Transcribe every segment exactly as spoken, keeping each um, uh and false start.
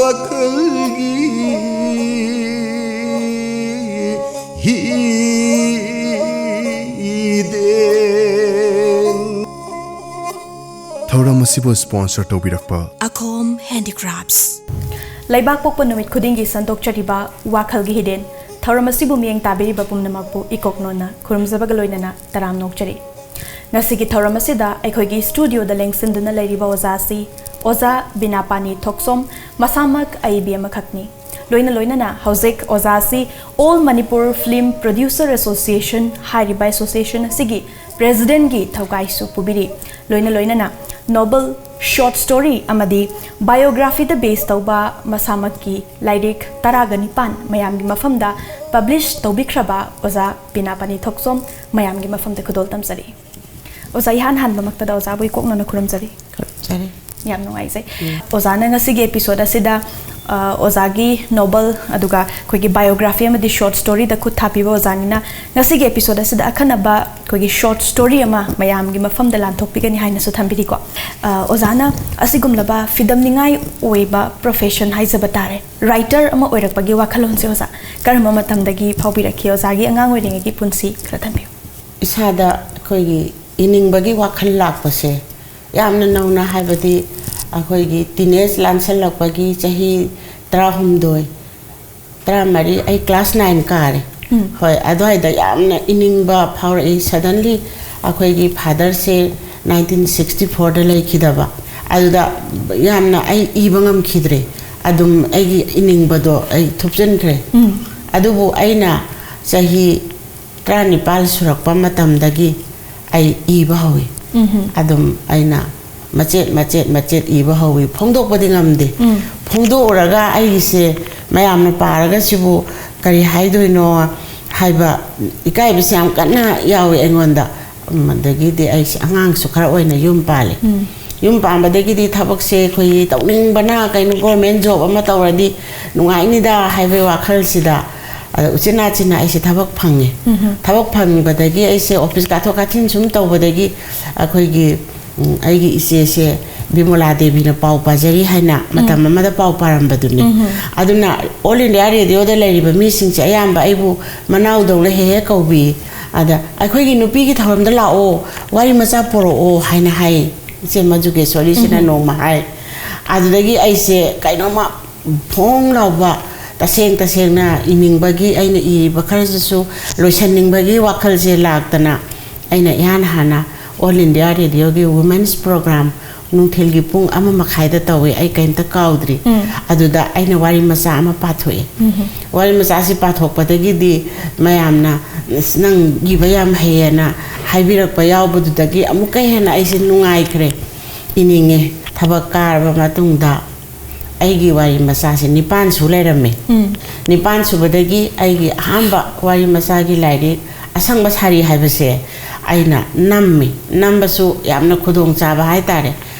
ꯋꯥꯈꯜꯒꯤ ꯍꯤꯗꯦꯟ꯫ ꯊꯧꯔꯝ ꯑꯁꯤꯕꯨ sponsor ꯇꯧꯕꯤꯔꯛꯄ ꯑꯈꯣꯝ Handicrafts꯫ ꯂꯩꯕꯥꯛ ꯄꯣꯛꯄ ꯅꯨꯃꯤꯠ ꯈꯨꯗꯤꯡꯒꯤ ꯁꯟꯗꯣꯛꯆꯔꯤꯕ ꯋꯥꯈꯜꯒꯤ ꯍꯤꯗꯦꯟ ꯊꯧꯔꯝ ꯑꯁꯤꯕꯨ ꯃꯤꯠꯌꯦꯡ ꯇꯥꯕꯤꯔꯤꯕ ꯄꯨꯝꯅꯃꯛꯄꯨ ꯏꯀꯣꯛꯅꯣꯅ ꯈꯨꯔꯨꯝꯖꯕꯒ ꯂꯣꯏꯅꯅ ꯇꯔꯥꯝꯅ ꯑꯣꯛꯆꯔꯤ꯫ ꯉꯁꯤꯒꯤ ꯊꯧꯔꯝ ꯑꯁꯤꯗ ꯑꯩꯈꯣꯏꯒꯤ studioꯗ ꯂꯦꯡꯁꯤꯟꯗꯨꯅ ꯂꯩꯔꯤꯕ ꯑꯣꯖꯥ ꯑꯁꯤ ꯑꯣꯖꯥ ꯕꯤꯅꯥꯄꯥꯅꯤ ꯊꯣꯛꯆꯣꯝ, ꯃꯁꯥꯃꯛ ꯑꯏꯕꯤ ꯑꯃꯈꯛꯅꯤ꯫ ꯂꯣꯏꯅ ꯂꯣꯏꯅꯅ ꯍꯧꯖꯤꯛ ꯑꯣꯖꯥ ꯑꯁꯤ All Manipur Film Producer Association ꯍꯥꯏꯔꯤꯕ association ꯑꯁꯤꯒꯤ presidentꯀꯤ ꯊꯧꯒꯥꯏꯁꯨ ꯄꯨꯕꯤꯔꯤ꯫ ꯂꯣꯏꯅ ꯂꯣꯏꯅꯅ novel, short story ꯑꯃꯗꯤ biographyꯗ base ꯇꯧꯕ ꯃꯁꯥꯃꯛꯀꯤ ꯂꯥꯏꯔꯤꯛ ꯇꯔꯥꯒ ꯅꯤꯄꯥꯟ ꯃꯌꯥꯝꯒꯤ ꯃꯐꯝꯗ publish ꯇꯧꯕꯤꯈ꯭ꯔꯕ ꯑꯣꯖꯥ ꯕꯤꯅꯥꯄꯥꯅꯤ ꯊꯣꯛꯆꯣꯝ ꯃꯌꯥꯝꯒꯤ ꯃꯐꯝꯗ ꯈꯨꯗꯣꯜ ꯇꯝꯖꯔꯤ꯫ ꯑꯣꯖꯥ, ꯏꯍꯥꯟ ꯍꯥꯟꯕꯃꯛꯇꯗ ꯑꯣꯖꯥꯕꯨ ꯏꯀꯣꯛꯅꯅ ꯈꯨꯔꯨꯝꯖꯔꯤ꯫ ꯈꯨꯔꯨꯝꯖꯔꯤ꯫ ꯌꯥꯝ ꯅꯨꯡꯉꯥꯏꯖꯩ꯫ ꯎꯝ꯫ ꯑꯣꯖꯥꯅ ꯉꯁꯤꯒꯤ episode ꯑꯁꯤꯗ, ꯑ, ꯑꯣꯖꯥꯒꯤ novel, ꯑꯗꯨꯒ ꯑꯩꯈꯣꯏꯒꯤ biography ꯑꯃꯗꯤ short storyꯗ ꯈꯨꯠ ꯊꯥꯕꯤꯕ ꯑꯣꯖꯥꯅꯤꯅ ꯉꯁꯤꯒꯤ episode ꯑꯁꯤꯗ ꯑꯈꯟꯅꯕ ꯑꯩꯈꯣꯏꯒꯤ short story ꯑꯃ ꯃꯌꯥꯝꯒꯤ ꯃꯐꯝꯗ ꯂꯥꯟꯊꯣꯛꯄꯤꯒꯅꯤ ꯍꯥꯏꯅꯁꯨ ꯊꯝꯕꯤꯔꯤꯀꯣ꯫ ꯑ, ꯑꯣꯖꯥꯅ ꯑꯁꯤꯒꯨꯝꯂꯕ ꯐꯤꯗꯝꯅꯤꯡꯉꯥꯏ ꯑꯣꯏꯕ profession ꯍꯥꯏꯖꯕ ꯇꯥꯔꯦ, writer ꯑꯃ ꯑꯣꯏꯔꯛꯄꯒꯤ ꯋꯥꯈꯜꯂꯣꯟꯁꯦ ꯑꯣꯖꯥ ꯀꯔꯝꯕ ꯃꯇꯝꯗꯒꯤ ꯐꯥꯎꯕꯤꯔꯛꯈꯤ? ꯑꯣꯖꯥꯒꯤ ꯑꯉꯥꯡ ꯑꯣꯏꯔꯤꯉꯩꯒꯤ ꯄꯨꯟꯁꯤ ꯈꯔ ꯊꯝꯕꯤꯌꯨ꯫ ꯏꯁꯥꯗ ꯑꯩꯈꯣꯏꯒꯤ ꯏꯅꯤꯡꯕꯒꯤ ꯋꯥꯈꯜ ꯂꯥꯛꯄꯁꯦ ꯌꯥꯝꯅ ꯅꯧꯅ, ꯍꯥꯏꯕꯗꯤ ꯑꯩꯈꯣꯏꯒꯤ teenage ꯂꯥꯟꯁꯜꯂꯛꯄꯒꯤ ꯆꯍꯤ ꯇꯔꯥꯍꯨꯝꯗꯣꯏ, ꯇꯔꯥꯃꯔꯤ, ꯑꯩ class nine ꯀꯥꯔꯦ꯫ ꯎꯝ꯫ ꯍꯣꯏ, ꯑꯗꯨꯋꯥꯏꯗ ꯌꯥꯝꯅ ꯏꯅꯤꯡꯕ ꯐꯥꯎꯔꯛꯏ꯫ Suddenly ꯑꯩꯈꯣꯏꯒꯤ fatherꯁꯦ nineteen sixty fourꯗ ꯂꯩꯈꯤꯗꯕ, ꯑꯗꯨꯗ ꯌꯥꯝꯅ ꯑꯩ ꯏꯕ ꯉꯝꯈꯤꯗ꯭ꯔꯦ꯫ ꯑꯗꯨꯝ ꯑꯩꯒꯤ ꯏꯅꯤꯡꯕꯗꯣ ꯑꯩ ꯊꯨꯞꯆꯤꯟꯈ꯭ꯔꯦ꯫ ꯎꯝ꯫ ꯑꯗꯨꯕꯨ ꯑꯩꯅ ꯆꯍꯤ ꯇꯔꯥꯅꯤꯄꯥꯜ ꯁꯨꯔꯛꯄ ꯃꯇꯝꯗꯒꯤ ꯑꯩ ꯏꯕ ꯍꯧꯏ꯫ ꯎꯝꯍꯨꯝ꯫ ꯑꯗꯨꯝ ꯑꯩꯅ ꯃꯆꯦꯠ, ꯃꯆꯦꯠ, ꯃꯆꯦꯠ ꯏꯕ ꯍꯧꯏ꯫ ꯐꯣꯡꯗꯣꯛꯄꯗꯤ ꯉꯝꯗꯦ꯫ ꯎꯝ꯫ ꯐꯣꯡꯗꯣꯛꯎꯔꯒ ꯑꯩꯒꯤꯁꯦ ꯃꯌꯥꯝꯅ ꯄꯥꯔꯒ ꯁꯤꯕꯨ ꯀꯔꯤ ꯍꯥꯏꯗꯣꯏꯅꯣ ꯍꯥꯏꯕ ꯏꯀꯥꯏꯕꯁꯦ ꯌꯥꯝ ꯀꯟꯅ ꯌꯥꯎꯏ ꯑꯩꯉꯣꯟꯗ꯫ ꯎꯝ, ꯑꯗꯒꯤꯗꯤ ꯑꯩꯁꯦ ꯑꯉꯥꯡꯁꯨ ꯈꯔ ꯑꯣꯏꯅ ꯌꯨꯝ ꯄꯥꯜꯂꯤ꯫ ꯎꯝ꯫ ꯌꯨꯝ ꯄꯥꯟꯕꯗꯒꯤꯗꯤ ꯊꯕꯛꯁꯦ ꯑꯩꯈꯣꯏꯒꯤ ꯇꯧꯅꯤꯡꯕꯅ ꯀꯩꯅꯣ, government job ꯑꯃ ꯇꯧꯔꯗꯤ ꯅꯨꯡꯉꯥꯏꯅꯤꯗ ꯍꯥꯏꯕꯒꯤ ꯋꯥꯈꯜꯁꯤꯗ, ꯑꯗ ꯎꯆꯤꯟ ꯅꯥꯆꯤꯟꯅ ꯑꯩꯁꯦ ꯊꯕꯛ ꯐꯪꯉꯦ꯫ ꯎꯝꯍꯨꯝ꯫ ꯊꯕꯛ ꯐꯪꯕꯗꯒꯤ ꯑꯩꯁꯦ office ꯀꯥꯊꯣꯛ ꯀꯥꯁꯤꯟ ꯁꯨꯝ ꯇꯧꯕꯗꯒꯤ ꯑꯩꯈꯣꯏꯒꯤ ꯎꯝ, ꯑꯩꯒꯤ ꯏꯆꯦꯁꯦ ꯕꯤꯃꯣꯂꯥ ꯗꯦꯕꯤꯅ ꯄꯥꯎ ꯄꯥꯖꯔꯤ ꯍꯥꯏꯅ ꯃꯇꯝ ꯑꯃꯗ ꯄꯥꯎ ꯄꯥꯔꯝꯕꯗꯨꯅꯤ꯫ ꯑꯗꯨꯅ ꯑꯣꯜ ꯏꯟꯗꯤꯌꯥ ꯔꯦꯗꯤꯑꯣꯗ ꯂꯩꯔꯤꯕ ꯃꯤꯁꯤꯡꯁꯦ ꯑꯌꯥꯝꯕ ꯑꯩꯕꯨ ꯃꯅꯥꯎꯗꯧꯅ ꯍꯦꯛ ꯍꯦꯛ ꯀꯧꯕꯤ꯫ ꯑꯗ "ꯑꯩꯈꯣꯏꯒꯤ ꯅꯨꯄꯤꯒꯤ ꯊꯧꯔꯝꯗ ꯂꯥꯛꯑꯣ, ꯋꯥꯔꯤ ꯃꯆꯥ ꯄꯨꯔꯛꯑꯣ" ꯍꯥꯏꯅ ꯍꯥꯏ꯫ ꯏꯆꯦ ꯃꯖꯨꯒꯦꯁꯣꯔꯤꯁꯤꯅ ꯅꯣꯡꯃ ꯍꯥꯏ꯫ ꯑꯗꯨꯗꯒꯤ ꯑꯩꯁꯦ ꯀꯩꯅꯣꯝꯃ ꯐꯣꯡ ꯂꯥꯎꯕ, ꯇꯁꯦꯡ ꯇꯁꯦꯡꯅ ꯏꯅꯤꯡꯕꯒꯤ, ꯑꯩꯅ ꯏꯔꯤꯕ ꯈꯔꯗꯨꯁꯨ ꯂꯣꯏꯁꯟꯅꯤꯡꯕꯒꯤ ꯋꯥꯈꯜꯁꯦ ꯂꯥꯛꯇꯅ, ꯑꯩꯅ ꯏꯍꯥꯟ ꯍꯥꯟꯅ ꯑꯣꯜ ꯏꯟꯗꯤꯌꯥ ꯔꯦꯗꯤꯑꯣꯒꯤ ꯋꯨꯃꯦꯟꯁ ꯄ꯭ꯔꯣꯒ꯭ꯔꯥꯝ ꯅꯨꯡꯊꯤꯜꯒꯤ ꯄꯨꯡ ꯑꯃ ꯃꯈꯥꯏꯗ ꯇꯧꯋꯦ, ꯑꯩ ꯀꯔꯤꯝꯇ ꯀꯥꯎꯗ꯭ꯔꯤ꯫ ꯑꯗꯨꯗ ꯑꯩꯅ ꯋꯥꯔꯤ ꯃꯆꯥ ꯑꯃ ꯄꯥꯊꯣꯛꯑꯦ꯫ ꯋꯥꯔꯤ ꯃꯆꯥꯁꯤ ꯄꯥꯊꯣꯛꯄꯗꯒꯤꯗꯤ ꯃꯌꯥꯝꯅ "ꯑꯁ, ꯅꯪ ꯏꯕ ꯌꯥꯝ ꯍꯩꯌꯦꯅ" ꯍꯥꯏꯕꯤꯔꯛꯄ ꯌꯥꯎꯕꯗꯨꯗꯒꯤ ꯑꯃꯨꯛꯀ ꯍꯦꯟꯅ ꯑꯩꯁꯦ ꯅꯨꯡꯉꯥꯏꯈ꯭ꯔꯦ, ꯏꯅꯤꯡꯉꯦ꯫ ꯊꯕꯛ ꯀꯥꯔꯕ ꯃꯇꯨꯡꯗ ꯑꯩꯒꯤ ꯋꯥꯔꯤ ꯃꯆꯥꯁꯦ ꯅꯤꯄꯥꯟ ꯁꯨ ꯂꯩꯔꯝꯃꯦ꯫ ꯎꯝ꯫ ꯅꯤꯄꯥꯟ ꯁꯨꯕꯗꯒꯤ ꯑꯩꯒꯤ ꯑꯍꯥꯟꯕ ꯋꯥꯔꯤ ꯃꯆꯥꯒꯤ ꯂꯥꯏꯔꯤꯛ "ꯑꯁꯪꯕ ꯁꯥꯔꯤ" ꯍꯥꯏꯕꯁꯦ ꯑꯩꯅ ꯅꯝꯃꯤ꯫ ꯅꯝꯕꯁꯨ ꯌꯥꯝꯅ ꯈꯨꯗꯣꯡꯆꯥꯕ ꯍꯥꯏꯇꯥꯔꯦ꯫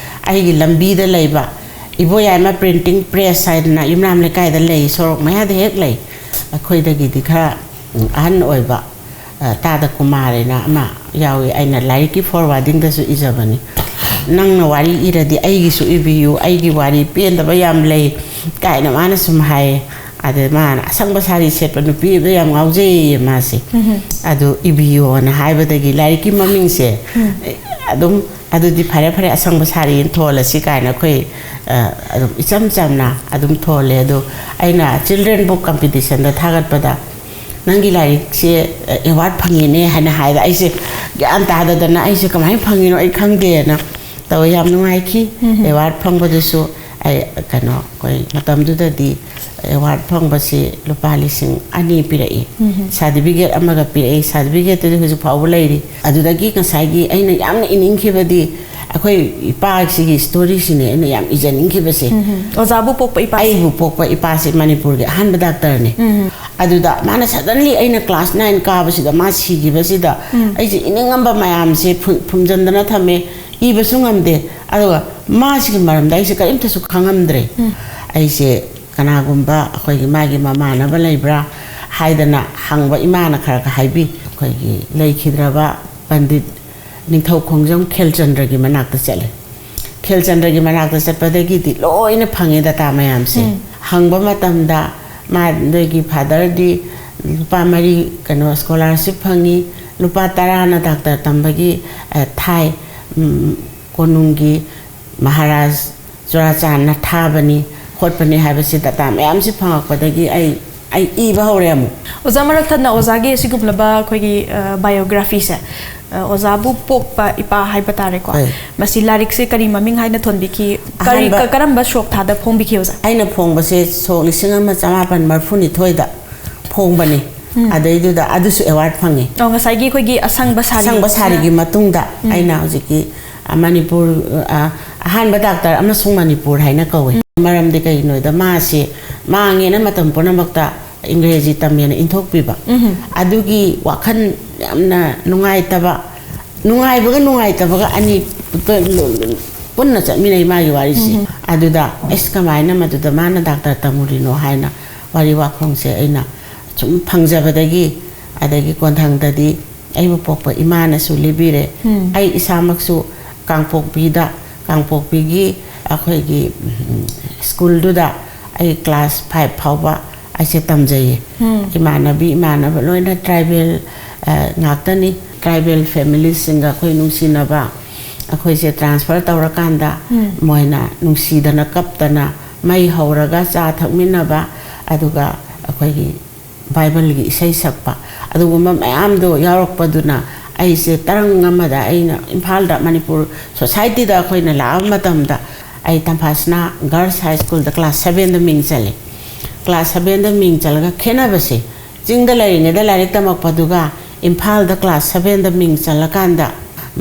ꯑꯩꯒꯤ ꯂꯝꯕꯤꯗ ꯂꯩꯕ ꯏꯕꯣꯌꯥꯏꯃ ꯄ꯭ꯔꯤꯟꯇꯤꯡ ꯄ꯭ꯔꯦꯁ ꯍꯥꯏꯗꯅ ꯌꯨꯝꯅꯥꯝ ꯂꯩꯀꯥꯏꯗ ꯂꯩ, ꯁꯣꯔꯣꯛ ꯃꯌꯥꯗ ꯍꯦꯛ ꯂꯩ꯫ ꯑꯩꯈꯣꯏꯗꯒꯤꯗꯤ ꯈꯔ, ꯎꯝ, ꯑꯍꯟ ꯑꯣꯏꯕ, ꯑ, ꯇꯥꯗ ꯀꯨꯃꯥꯔ ꯍꯥꯏꯅ ꯑꯃ ꯌꯥꯎꯏ꯫ ꯑꯩꯅ ꯂꯥꯏꯔꯤꯛꯀꯤ ꯐꯣꯔꯋꯥꯔꯗꯤꯡꯗꯁꯨ ꯏꯖꯕꯅꯤ꯫ "ꯅꯪꯅ ꯋꯥꯔꯤ ꯏꯔꯗꯤ ꯑꯩꯒꯤꯁꯨ ꯏꯕꯤꯌꯨ, ꯑꯩꯒꯤ ꯋꯥꯔꯤ ꯄꯦꯟꯗꯕ ꯌꯥꯝ ꯂꯩ" ꯀꯥꯏꯅ ꯃꯥꯅ ꯁꯨꯝ ꯍꯥꯏꯌꯦ꯫ ꯑꯗ ꯃꯥꯅ "ꯑꯁꯪꯕ ꯁꯥꯔꯤ ꯁꯦꯠꯄ ꯅꯨꯄꯤ ꯑꯃꯗ ꯌꯥꯝ ꯉꯥꯎꯖꯩꯌꯦ ꯃꯥꯁꯦ꯫ ꯎꯝ꯫ ꯑꯗꯨ ꯏꯕꯤꯌꯣꯅ" ꯍꯥꯏꯕꯗꯒꯤ ꯂꯥꯏꯔꯤꯛꯀꯤ ꯃꯃꯤꯡꯁꯦ, ꯎꯝ꯫ ꯑꯗꯨꯝ "ꯑꯗꯨꯗꯤ ꯐꯔꯦ ꯐꯔꯦ, ꯑꯁꯪꯕ ꯁꯥꯔꯤꯅ ꯊꯣꯜꯂꯁꯤ" ꯀꯥꯏꯅ ꯑꯩꯈꯣꯏ, ꯑ, ꯑꯗꯨꯝ ꯏꯆꯝ ꯆꯝꯅ ꯑꯗꯨꯝ ꯊꯣꯜꯂꯦ꯫ ꯑꯗꯣ ꯑꯩꯅ ꯆꯤꯜꯗ꯭ꯔꯦꯟ ꯕꯨꯛ ꯀꯝꯄꯤꯇꯤꯁꯟꯗ ꯊꯥꯒꯠꯄꯗ "ꯅꯪꯒꯤ ꯂꯥꯏꯔꯤꯛꯁꯦ, ꯑ, ꯑꯦꯋꯥꯔꯗ ꯐꯪꯉꯤꯅꯦ" ꯍꯥꯏꯅ ꯍꯥꯏꯗ ꯑꯩꯁꯦ ꯒ꯭ꯌꯥꯟ ꯇꯥꯗꯗꯅ, "ꯑꯩꯁꯦ ꯀꯃꯥꯏꯅ ꯐꯪꯉꯤꯅꯣ ꯑꯩ ꯈꯪꯗꯦꯅ" ꯇꯧꯋꯦ꯫ ꯌꯥꯝ ꯅꯨꯡꯉꯥꯏꯈꯤ꯫ ꯎꯝ꯫ ꯑꯦꯋꯥꯔꯗ ꯐꯪꯕꯗꯨꯁꯨ ꯑꯩ, ꯀꯩꯅꯣ, ꯑꯩꯈꯣꯏ ꯃꯇꯝꯗꯨꯗꯗꯤ ꯑꯦꯋꯥꯔꯗ ꯐꯪꯕꯁꯤ ꯂꯨꯄꯥ ꯂꯤꯁꯤꯡ ꯑꯅꯤ ꯄꯤꯔꯛꯏ꯫ ꯎꯝ꯫ ꯁꯥꯔꯇꯤꯐꯤꯀꯦꯠ ꯑꯃꯒ ꯄꯤꯔꯛꯏ꯫ ꯁꯥꯔꯇꯤꯐꯤꯀꯦꯠꯇꯨꯗꯤ ꯍꯧꯖꯤꯛ ꯐꯥꯎꯕ ꯂꯩꯔꯤ꯫ ꯑꯗꯨꯗꯒꯤ ꯉꯁꯥꯏꯒꯤ ꯑꯩꯅ ꯌꯥꯝꯅ ꯏꯅꯤꯡꯈꯤꯕꯗꯤ ꯑꯩꯈꯣꯏ ꯏꯄꯥꯁꯤꯒꯤ ꯁ꯭ꯇꯣꯔꯤꯁꯤꯅꯦ ꯑꯩꯅ ꯌꯥꯝ ꯏꯖꯅꯤꯡꯈꯤꯕꯁꯦ꯫ ꯎꯝ꯫ ꯑꯣꯖꯥꯕꯨ ꯄꯣꯛꯄ ꯏꯄꯥꯁꯦ꯫ ꯑꯩꯕꯨ ꯄꯣꯛꯄ ꯏꯄꯥꯁꯤ ꯃꯅꯤꯄꯨꯔꯒꯤ ꯑꯍꯥꯟꯕ ꯗꯥꯛꯇꯔꯅꯤ꯫ ꯎꯝ꯫ ꯑꯗꯨꯗ ꯃꯥꯅ ꯁꯗꯟꯂꯤ ꯑꯩꯅ ꯀ꯭ꯂꯥꯁ ꯅꯥꯏꯟ ꯀꯥꯕꯁꯤꯗ ꯃꯥ ꯁꯤꯈꯤꯕꯁꯤꯗ ꯎꯝ꯫ ꯑꯩꯁꯦ ꯏꯅꯤꯡꯉꯝꯕ ꯃꯌꯥꯝꯁꯦ ꯐꯨ-, ꯐꯨꯝꯖꯤꯟꯗꯅ ꯊꯝꯃꯦ, ꯏꯕꯁꯨ ꯉꯝꯗꯦ꯫ ꯑꯗꯨꯒ ꯃꯥꯁꯤꯒꯤ ꯃꯔꯝꯗ ꯑꯩꯁꯦ ꯀꯔꯤꯝꯇꯁꯨ ꯈꯪꯉꯝꯗ꯭ꯔꯦ꯫ ꯎꯝ꯫ ꯑꯩꯁꯦ ꯀꯅꯥꯒꯨꯝꯕ ꯑꯩꯈꯣꯏꯒꯤ ꯃꯥꯒꯤ ꯃꯃꯥꯟꯅꯕ ꯂꯩꯕ꯭ꯔꯥ ꯍꯥꯏꯗꯅ ꯍꯪꯕ, ꯏꯃꯥꯅ ꯈꯔ ꯈꯔ ꯍꯥꯏꯕꯤ꯫ ꯑꯩꯈꯣꯏꯒꯤ ꯂꯩꯈꯤꯗ꯭ꯔꯕ ꯄꯟꯗꯤꯠ ꯅꯤꯡꯊꯧ ꯈꯣꯡꯖꯝ ꯈꯦꯜꯆꯟꯗ꯭ꯔꯒꯤ ꯃꯅꯥꯛꯇ ꯆꯠꯂꯦ꯫ ꯈꯦꯜꯆꯟꯗ꯭ꯔꯒꯤ ꯃꯅꯥꯛꯇ ꯆꯠꯄꯗꯒꯤꯗꯤ ꯂꯣꯏꯅ ꯐꯪꯉꯦ ꯗꯇꯥ ꯃꯌꯥꯝꯁꯦ꯫ ꯎꯝ꯫ ꯍꯪꯕ ꯃꯇꯝꯗ ꯃꯥ, ꯅꯣꯏꯒꯤ ꯐꯥꯗꯔꯗꯤ ꯂꯨꯄꯥ ꯃꯔꯤ ꯀꯩꯅꯣ ꯁ꯭ꯀꯣꯂꯥꯔꯁꯤꯞ ꯐꯪꯉꯤ, ꯂꯨꯄꯥ ꯇꯔꯥꯅ ꯗꯥꯛꯇꯔ ꯇꯝꯕꯒꯤ, ꯑ, ꯊꯥꯏ, ꯎꯝ, ꯀꯣꯅꯨꯡꯒꯤ ꯃꯍꯥꯔꯥꯖ ꯆꯨꯔꯥꯆꯥꯟꯅ ꯊꯥꯕꯅꯤ ꯈꯣꯠꯄꯅꯤ ꯍꯥꯏꯕꯁꯤ ꯗꯇꯥ ꯃꯌꯥꯝꯁꯤ ꯐꯪꯉꯛꯄꯗꯒꯤ ꯑꯩ, ꯑꯩ ꯏꯕ ꯍꯧꯔꯦ ꯑꯃꯨꯛ꯫ ꯑꯣꯖꯥ, ꯃꯔꯛ ꯊꯠꯅ ꯑꯣꯖꯥꯒꯤ ꯑꯁꯤꯒꯨꯝꯂꯕ ꯑꯩꯈꯣꯏꯒꯤ, ꯑ, ꯕꯥꯏꯑꯣꯒ꯭ꯔꯥꯐꯤꯁꯦ, ꯑ, ꯑꯣꯖꯥꯕꯨ ꯄꯣꯛꯄ ꯏꯄꯥ ꯍꯥꯏꯕ ꯇꯥꯔꯦꯀꯣ꯫ ꯍꯣꯏ꯫ ꯃꯁꯤ ꯂꯥꯏꯔꯤꯛꯁꯦ ꯀꯔꯤ ꯃꯃꯤꯡ ꯍꯥꯏꯅ ꯊꯣꯟꯕꯤꯈꯤ? ꯀꯔꯤ, ꯑꯍꯥꯟꯕ ꯀ-, ꯀꯔꯝꯕ ꯁꯣꯛ ꯊꯥꯗ ꯐꯣꯡꯕꯤꯈꯤ, ꯑꯣꯖꯥ? ꯑꯩꯅ ꯐꯣꯡꯕꯁꯦ ꯁꯣꯛ ꯂꯤꯁꯤꯡ ꯑꯃ ꯆꯃꯥꯄꯟ ꯃꯔꯤꯐꯨꯅꯤꯊꯣꯏꯗ ꯐꯣꯡꯕꯅꯤ꯫ ꯎꯝ꯫ ꯑꯗꯩꯗꯨꯗ ꯑꯗꯨꯁꯨ ꯑꯦꯋꯥꯔꯗ ꯐꯪꯉꯤ꯫ ꯑꯣ, ꯉꯁꯥꯏꯒꯤ ꯑꯩꯈꯣꯏꯒꯤ ꯑꯁꯪꯕ ꯁꯥꯔꯤ ꯑꯁꯪꯕ ꯁꯥꯔꯤꯒꯤ ꯃꯇꯨꯡꯗ ꯎꯝ꯫ ꯑꯩꯅ ꯍꯧꯖꯤꯛꯀꯤ, ꯑ, ꯃꯅꯤꯄꯨꯔ, ꯑ, ꯑꯍꯥꯟꯕ ꯗꯥꯛꯇꯔ ꯑꯃꯁꯨꯡ ꯃꯅꯤꯄꯨꯔ ꯍꯥꯏꯅ ꯀꯧꯏ꯫ ꯎꯝ꯫ ꯃꯔꯝꯗꯤ ꯀꯩꯒꯤꯅꯣꯗ ꯃꯥꯁꯤ ꯃꯥꯡꯉꯦꯅ ꯃꯇꯝ ꯄꯨꯝꯅꯃꯛꯇ ꯏꯪꯒ꯭ꯔꯦꯖꯤ ꯇꯝꯃꯦꯅ ꯏꯟꯊꯣꯛꯄꯤꯕ꯫ ꯎꯝ꯫ ꯑꯗꯨꯒꯤ ꯋꯥꯈꯜ ꯌꯥꯝꯅ ꯅꯨꯡꯉꯥꯏꯇꯕ, ꯅꯨꯡꯉꯥꯏꯕꯒ ꯅꯨꯡꯉꯥꯏꯇꯕꯒ ꯑꯅꯤ ꯄꯨꯟꯅ ꯆꯠꯃꯤꯟꯅꯩ ꯃꯥꯒꯤ ꯋꯥꯔꯤꯁꯤ꯫ ꯎꯝ꯫ ꯑꯗꯨꯗ ꯑꯩꯁ ꯀꯃꯥꯏꯅ ꯃꯗꯨꯗ ꯃꯥꯅ ꯗꯥꯛꯇꯔ ꯇꯝꯃꯨꯔꯤꯅꯣ ꯍꯥꯏꯅ ꯋꯥꯔꯤ ꯋꯥꯈꯣꯡꯁꯦ ꯑꯩꯅ ꯁꯨꯝ ꯐꯪꯖꯕꯗꯒꯤ, ꯑꯗꯒꯤ ꯀꯣꯟꯊꯪꯗꯗꯤ ꯑꯩꯕꯨ ꯄꯣꯛꯄ ꯏꯃꯥꯅꯁꯨ ꯂꯤꯕꯤꯔꯦ꯫ ꯎꯝ꯫ ꯑꯩ ꯏꯁꯥꯃꯛꯁꯨ ꯀꯥꯡꯄꯣꯛꯄꯤꯗ, ꯀꯥꯡꯄꯣꯛꯄꯤꯒꯤ ꯑꯩꯈꯣꯏꯒꯤ, ꯎꯝ, ꯁ꯭ꯀꯨꯜꯗꯨꯗ ꯑꯩ ꯀ꯭ꯂꯥꯁ ꯐꯥꯏꯚ ꯐꯥꯎꯕ ꯑꯩꯁꯦ ꯇꯝꯖꯩꯌꯦ꯫ ꯎꯝ꯫ ꯏꯃꯥꯟꯅꯕꯤ, ꯏꯃꯥꯟꯅꯕ ꯂꯣꯏꯅ ꯇ꯭ꯔꯥꯏꯕꯦꯜ, ꯑ, ꯉꯥꯛꯇꯅꯤ꯫ ꯇ꯭ꯔꯥꯏꯕꯦꯜ ꯐꯦꯃꯤꯂꯤꯁꯤꯡꯒ ꯑꯩꯈꯣꯏ ꯅꯨꯡꯁꯤꯅꯕ, ꯑꯩꯈꯣꯏꯁꯦ ꯇ꯭ꯔꯥꯟꯁꯐꯔ ꯇꯧꯔꯀꯥꯟꯗ ꯎꯝ꯫ ꯃꯣꯏꯅ ꯅꯨꯡꯁꯤꯗꯅ ꯀꯞꯇꯅ ꯃꯩ ꯍꯧꯔꯒ ꯆꯥ ꯊꯛꯃꯤꯟꯅꯕ, ꯑꯗꯨꯒ ꯑꯩꯈꯣꯏꯒꯤ ꯕꯥꯏꯕꯜꯒꯤ ꯏꯁꯩ ꯁꯛꯄ, ꯑꯗꯨꯒꯨꯝꯕ ꯃꯌꯥꯝꯗꯣ ꯌꯥꯎꯔꯛꯄꯗꯨꯅ ꯑꯩꯁꯦ ꯇꯔꯪ ꯑꯃꯗ ꯑꯩꯅ ꯏꯝꯐꯥꯜꯗ ꯃꯅꯤꯄꯨꯔ ꯁꯣꯁꯥꯏꯇꯤꯗ ꯑꯩꯈꯣꯏꯅ ꯂꯥꯛꯑꯕ ꯃꯇꯝꯗ ꯑꯩ ꯇꯝꯐꯥꯁꯅꯥ ꯒꯔꯜꯁ ꯍꯥꯏ ꯁ꯭ꯀꯨꯜꯗ ꯀ꯭ꯂꯥꯁ ꯁꯚꯦꯟꯗ ꯃꯤꯡ ꯆꯜꯂꯦ꯫ ꯀ꯭ꯂꯥꯁ ꯁꯚꯦꯟꯗ ꯃꯤꯡ ꯆꯜꯂꯒ ꯈꯦꯠꯅꯕꯁꯦ, ꯆꯤꯡꯗ ꯂꯩꯔꯤꯉꯩꯗ ꯂꯥꯏꯔꯤꯛ ꯇꯝꯃꯛꯄꯗꯨꯒ ꯏꯝꯐꯥꯜꯗ ꯀ꯭ꯂꯥꯁ ꯁꯚꯦꯟꯗ ꯃꯤꯡ ꯆꯜꯂꯀꯥꯟꯗ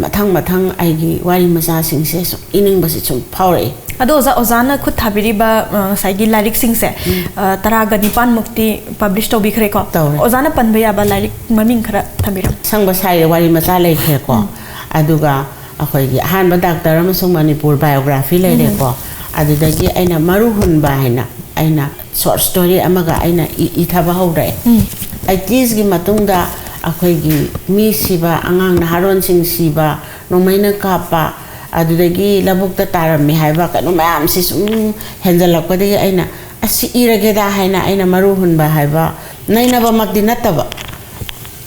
ꯃꯊꯪ ꯃꯊꯪ ꯑꯩꯒꯤ ꯋꯥꯔꯤ ꯃꯆꯥꯁꯤꯡꯁꯦ ꯁꯨꯝ ꯏꯅꯤꯡꯕꯁꯦ ꯁꯨꯝ ꯐꯥꯎꯔꯛꯏ꯫ ꯑꯗꯣ ꯑꯣꯖꯥ, ꯑꯣꯖꯥꯅ ꯈꯨꯠ ꯊꯥꯕꯤꯔꯤꯕ, ꯑ, ꯉꯁꯥꯏꯒꯤ ꯂꯥꯏꯔꯤꯛꯁꯤꯡꯁꯦ, ꯎꯝ꯫ ꯑ, ꯇꯔꯥꯒ ꯅꯤꯄꯥꯟꯃꯨꯛꯇꯤ ꯄꯕ꯭ꯂꯤꯁ ꯇꯧꯕꯤꯈ꯭ꯔꯦꯀꯣ꯫ ꯇꯧꯔꯦ꯫ ꯑꯣꯖꯥꯅ ꯄꯟꯕ ꯌꯥꯕ ꯂꯥꯏꯔꯤꯛ ꯃꯃꯤꯡ ꯈꯔ ꯊꯝꯕꯤꯔꯝꯃꯨ꯫ ꯑꯁꯪꯕ ꯁꯥꯏ ꯋꯥꯔꯤ ꯃꯆꯥ ꯂꯩꯈ꯭ꯔꯦꯀꯣ꯫ ꯎꯝ꯫ ꯑꯗꯨꯒ ꯑꯩꯈꯣꯏꯒꯤ ꯑꯍꯥꯟꯕ ꯗꯥꯛꯇꯔ ꯑꯃꯁꯨꯡ ꯃꯅꯤꯄꯨꯔ ꯕꯥꯏꯑꯣꯒ꯭ꯔꯥꯐꯤ ꯂꯩꯔꯦꯀꯣ꯫ ꯎꯝ꯫ ꯑꯗꯨꯗꯒꯤ ꯑꯩꯅ ꯃꯔꯨ ꯍꯨꯟꯕ ꯍꯥꯏꯅ ꯑꯩꯅ ꯁꯣꯔꯠ ꯁ꯭ꯇꯣꯔꯤ ꯑꯃꯒ ꯑꯩꯅ ꯏ-, ꯏꯊꯕ ꯍꯧꯔꯛꯑꯦ꯫ ꯎꯝ꯫ ꯑꯩꯇꯤꯁꯀꯤ ꯃꯇꯨꯡꯗ ꯑꯩꯈꯣꯏꯒꯤ ꯃꯤ ꯁꯤꯕ, ꯑꯉꯥꯡ ꯅꯍꯥꯔꯣꯟꯁꯤꯡ ꯁꯤꯕ, ꯅꯣꯡꯃꯩꯅ ꯀꯥꯞꯄ, ꯑꯗꯨꯗꯒꯤ ꯂꯧꯕꯨꯛꯇ ꯇꯥꯔꯝꯃꯤ ꯍꯥꯏꯕ ꯀꯩꯅꯣ ꯃꯌꯥꯝꯁꯤ ꯁꯨꯝ ꯍꯦꯟꯖꯜꯂꯛꯄꯗꯒꯤ ꯑꯩꯅ ꯑꯁꯤ ꯏꯔꯒꯦꯗ ꯍꯥꯏꯅ ꯑꯩꯅ ꯃꯔꯨ ꯍꯨꯟꯕ ꯍꯥꯏꯕ ꯅꯩꯅꯕꯃꯛꯇꯤ ꯅꯠꯇꯕ,